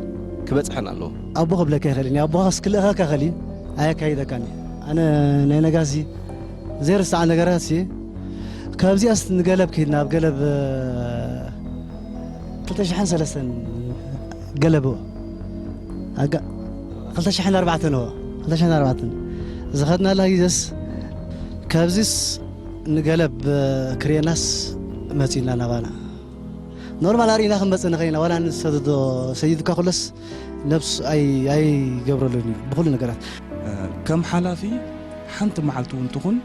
ክበጽሐን ኣለዎ። ኣቦ ክብለካ ይኽእል እየ፣ ኣቦኻስ ክልእኸካ ይኽእል እዩ፣ ኣየካይደካን እዩ። ኣነ ናይ ነጋሲ ዘይርሳዕ ነገራት እሲ፣ ካብዚኣስ ንገለብ ከይድና፣ ኣብ ገለብ፣ ክልተ ሽሕን ሰለስተን ገለብ እዎ። ኣጋ-፣ ክልተ ሽሕን ኣርባዕተን እዎ። ክልተ ሽሕን ኣርባዕተን ዝኸድናላ ግዜስ፣ ካብዚስ ንገለብ ክርየናስ መጺእና ናባና። ኖርማል ኣርኢና ክንመጽእ ንኽእል ኢና፣ ዋላ ንዝሰደዶ ሰይድካ ኩለስ ነብሱ ኣይ-፣ ኣይገብረሉን እዩ ብኹሉ ነገራት። ከም ሓላፊ ሓንቲ መዓልቲ እውን ትኹን፣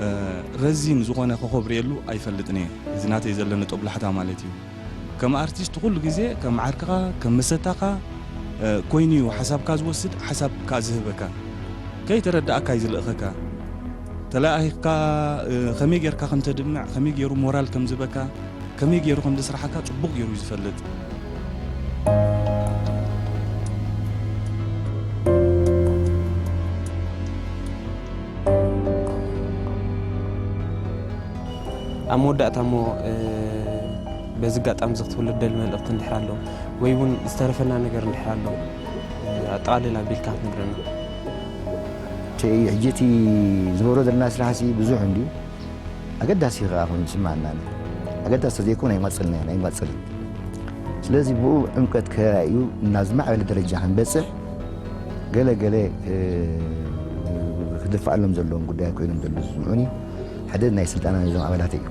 እ፣ ረዚን ዝኾነ ኮኾብ ርእየሉ ኣይፈልጥን እየ። እዚ ናተይ ዘለኒ ጦብላሕታ ማለት እዩ። ከም ኣርቲስት ኩሉ ግዜ ከም ዓርክኻ፣ ከም መሰታኻ፣ እ፣ ኮይኑ እዩ ሓሳብካ ዝወስድ፣ ሓሳብካ ዝህበካ። ከይተረዳእካ እዩ ዝልእኸካ። ተለኣኺኻ፣ እ፣ ከመይ ጌርካ ከም ተድምዕ፣ ከመይ ገይሩ ሞራል ከም ዝህበካ፣ ከመይ ገይሩ ከም ዘስርሓካ ጽቡቕ ገይሩ እዩ ዝፈልጥ። ኣብ መወዳእታ እሞ፣ እ፣ በዚ ኣጋጣሚ እዚ ክትብሎ ትደሊ መልእኽቲ እንድሕር ኣሎ፣ ወይ እውን ዝተረፈና ነገር እንድሕር ኣሎ፣ እ፣ ኣጠቓሊል ኣቢልካ ክትነግረና። እቲ ሕጂ እቲ ዝገብሮ ዘለና ስራሕሲ ብዙሕ እንድዩ። ኣገዳሲ ከኣ ኮይኑ ይስምዓና ኣሎ። ኣገዳሲ ተዘይኮነ ኣይመጽእን፣ ኣይመጽእን። ስለዚ ብኡ ዕምቀት ከራእዩ ናብ ዝማዕበለ ደረጃ ክንበጽሕ ገለ ገለ፣ እ፣ ክድፋኣሎም ዘለዎም ጉዳያት ኮይኖም ዘለዉ ዝስምዑኒ ሓደ ናይ ስልጠና ነዞም ኣባላተይ እዩ።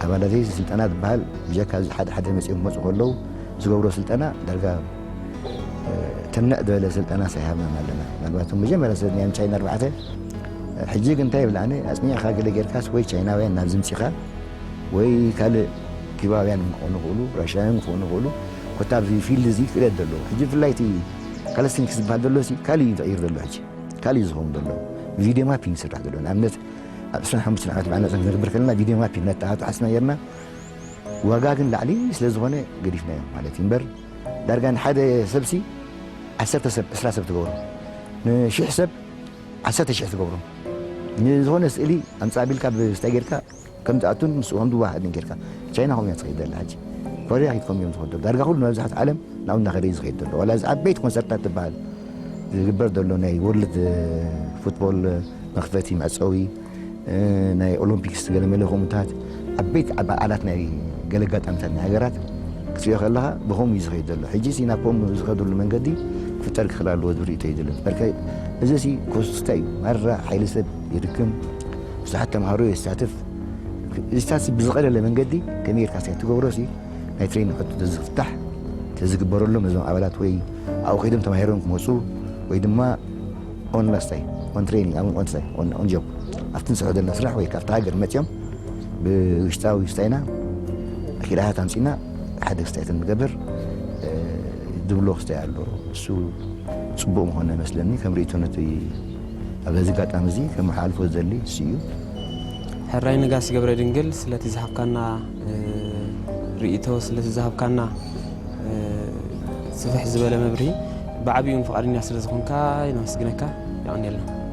ኣባላተይ ስልጠና ዝበሃል ብጀካ እዚ ሓደ ሓደ መጺኦም ክመጹ ከለዉ ዝገብሮ ስልጠና ዳርጋ፣ እ፣ ተምነዕ ዝበለ ስልጠና ሳይሃብና ኣለና። ምናልባት እቶም መጀመርያ ሰለናዮም ቻይና ኣርባዕተ፣ ሕጂ ግን እንታይ ይብል ኣነ፣ ኣጽኒዕካ ገለ ጌርካስ ወይ ቻይናውያን ናብ ዝምጺኻ ወይ ካልእ ኪባውያን ክኾኑ ይኽእሉ፣ ራሽያውያን ክኾኑ ይኽእሉ። ኮታ ኣብዚ ፊልድ እዚ ክእለት ዘለዎ። ሕጂ ብፍላይ እቲ ካለስቲኒክስ ዝበሃል ዘሎ ሲ ካልእ እዩ ተቐይሩ ዘሎ ሕጂ። ካልእ እዩ ዝኸውን ዘሎ። ቪድዮ ማፒንግ ይስራሕ ዘሎ። ንኣብነት ኣብ ዕስራን ሓሙሽተን ዓመት በዓል ናጽነት ክንገብር ከለና ቪድዮ ማፒንግ ነተሓታሕስና ጌርና። ዋጋ ግን ላዕሊ ስለ ዝኾነ ገዲፍናዮ ማለት እዩ እምበር፣ ዳርጋ ንሓደ ሰብሲ ዓሰርተ ሰብ፣ ዕስራ ሰብ ትገብሮ። ንሽሕ ሰብ ዓሰርተ ሽሕ ትገብሮ። ንዝኾነ ስእሊ ኣምጻእ ኣቢልካ ብስታይ ጌርካ ከም ዝኣቱን ምስኡ ከም ዝወሃድን ጌርካ። ቻይና ከምኡ እያ ትኸይድ ዘላ ሕጂ። ኮርያ ኪድ ከምኡ እዮም ዝኸዱ። ዳርጋ ኩሉ መብዛሕትኡ ዓለም ናብኡ እናኸደ እዩ ዝኸይድ ዘሎ። ዋላ እዚ ዓበይቲ ኮንሰርታት ትበሃል ዝግበር ዘሎ ናይ ወርልድ ፉትቦል መኽፈቲ መዕጸዊ፣ እ፣ ናይ ኦሎምፒክስ ገለ መለ ከምኡታት ዓበይቲ በዓላት ናይ ገለ ኣጋጣሚታት ናይ ሃገራት ክትሪኦ ከለኻ ብኸምኡ እዩ ዝኸይድ ዘሎ። ሕጂ ሲ ናብ ከምኡ ዝኸድሉ መንገዲ ክፍጠር ክኽእል ኣለዎ ዝብል ርእይቶ እዩ ዘለኒ። በርከ እዚ ሲ ኮስታ እዩ። ማራ ሓይሊ ሰብ ይድክም፣ ብዙሓት ተምሃሮ የሳትፍ። እዚታት ሲ ብዝቐለለ መንገዲ ከመይ ጌርካ ሲ ትገብሮ ሲ ናይ ትሬኒንግ ሕቶ ተዝፍታሕ ተዝግበረሎም ነዞም ኣባላት ወይ ኣብኡ ከይዶም ተማሂሮም ክመጹ ወይ ድማ ኦን ላስታይ፣ ኦን ትሬኒንግ፣ ኣብ ኦን ስታይ፣ ኦን፣ ኦን ጆብ። ኣብቲ ንሰርሖ ዘለና ስራሕ ወይ ካብቲ ሃገር መጺኦም ብውሽጣዊ ስታይና ክኢላታት ኣምጺና ሓደ ስታይት ንገብር፣ እ፣ ዝብሎ ክስታይ ኣሎ። እሱ ጽቡቕ ምኾነ መስለኒ። ከም ርእይቶ ነቲ ኣብ በዚ ኣጋጣሚ እዚ ከመሓላልፎ ዝደሊ እሱ እዩ። ሕራይ ነጋሲ ገብረ ድንግል ስለቲ ዝሃብካና፣ እ፣ ርእይቶ፣ ስለቲ ዝሃብካና፣ እ፣ ስፍሕ ዝበለ መብርሂ፣ ብዓቢኡ ፍቓደኛ ስለ ዝኾንካ ነመስግነካ። የቐንየልና።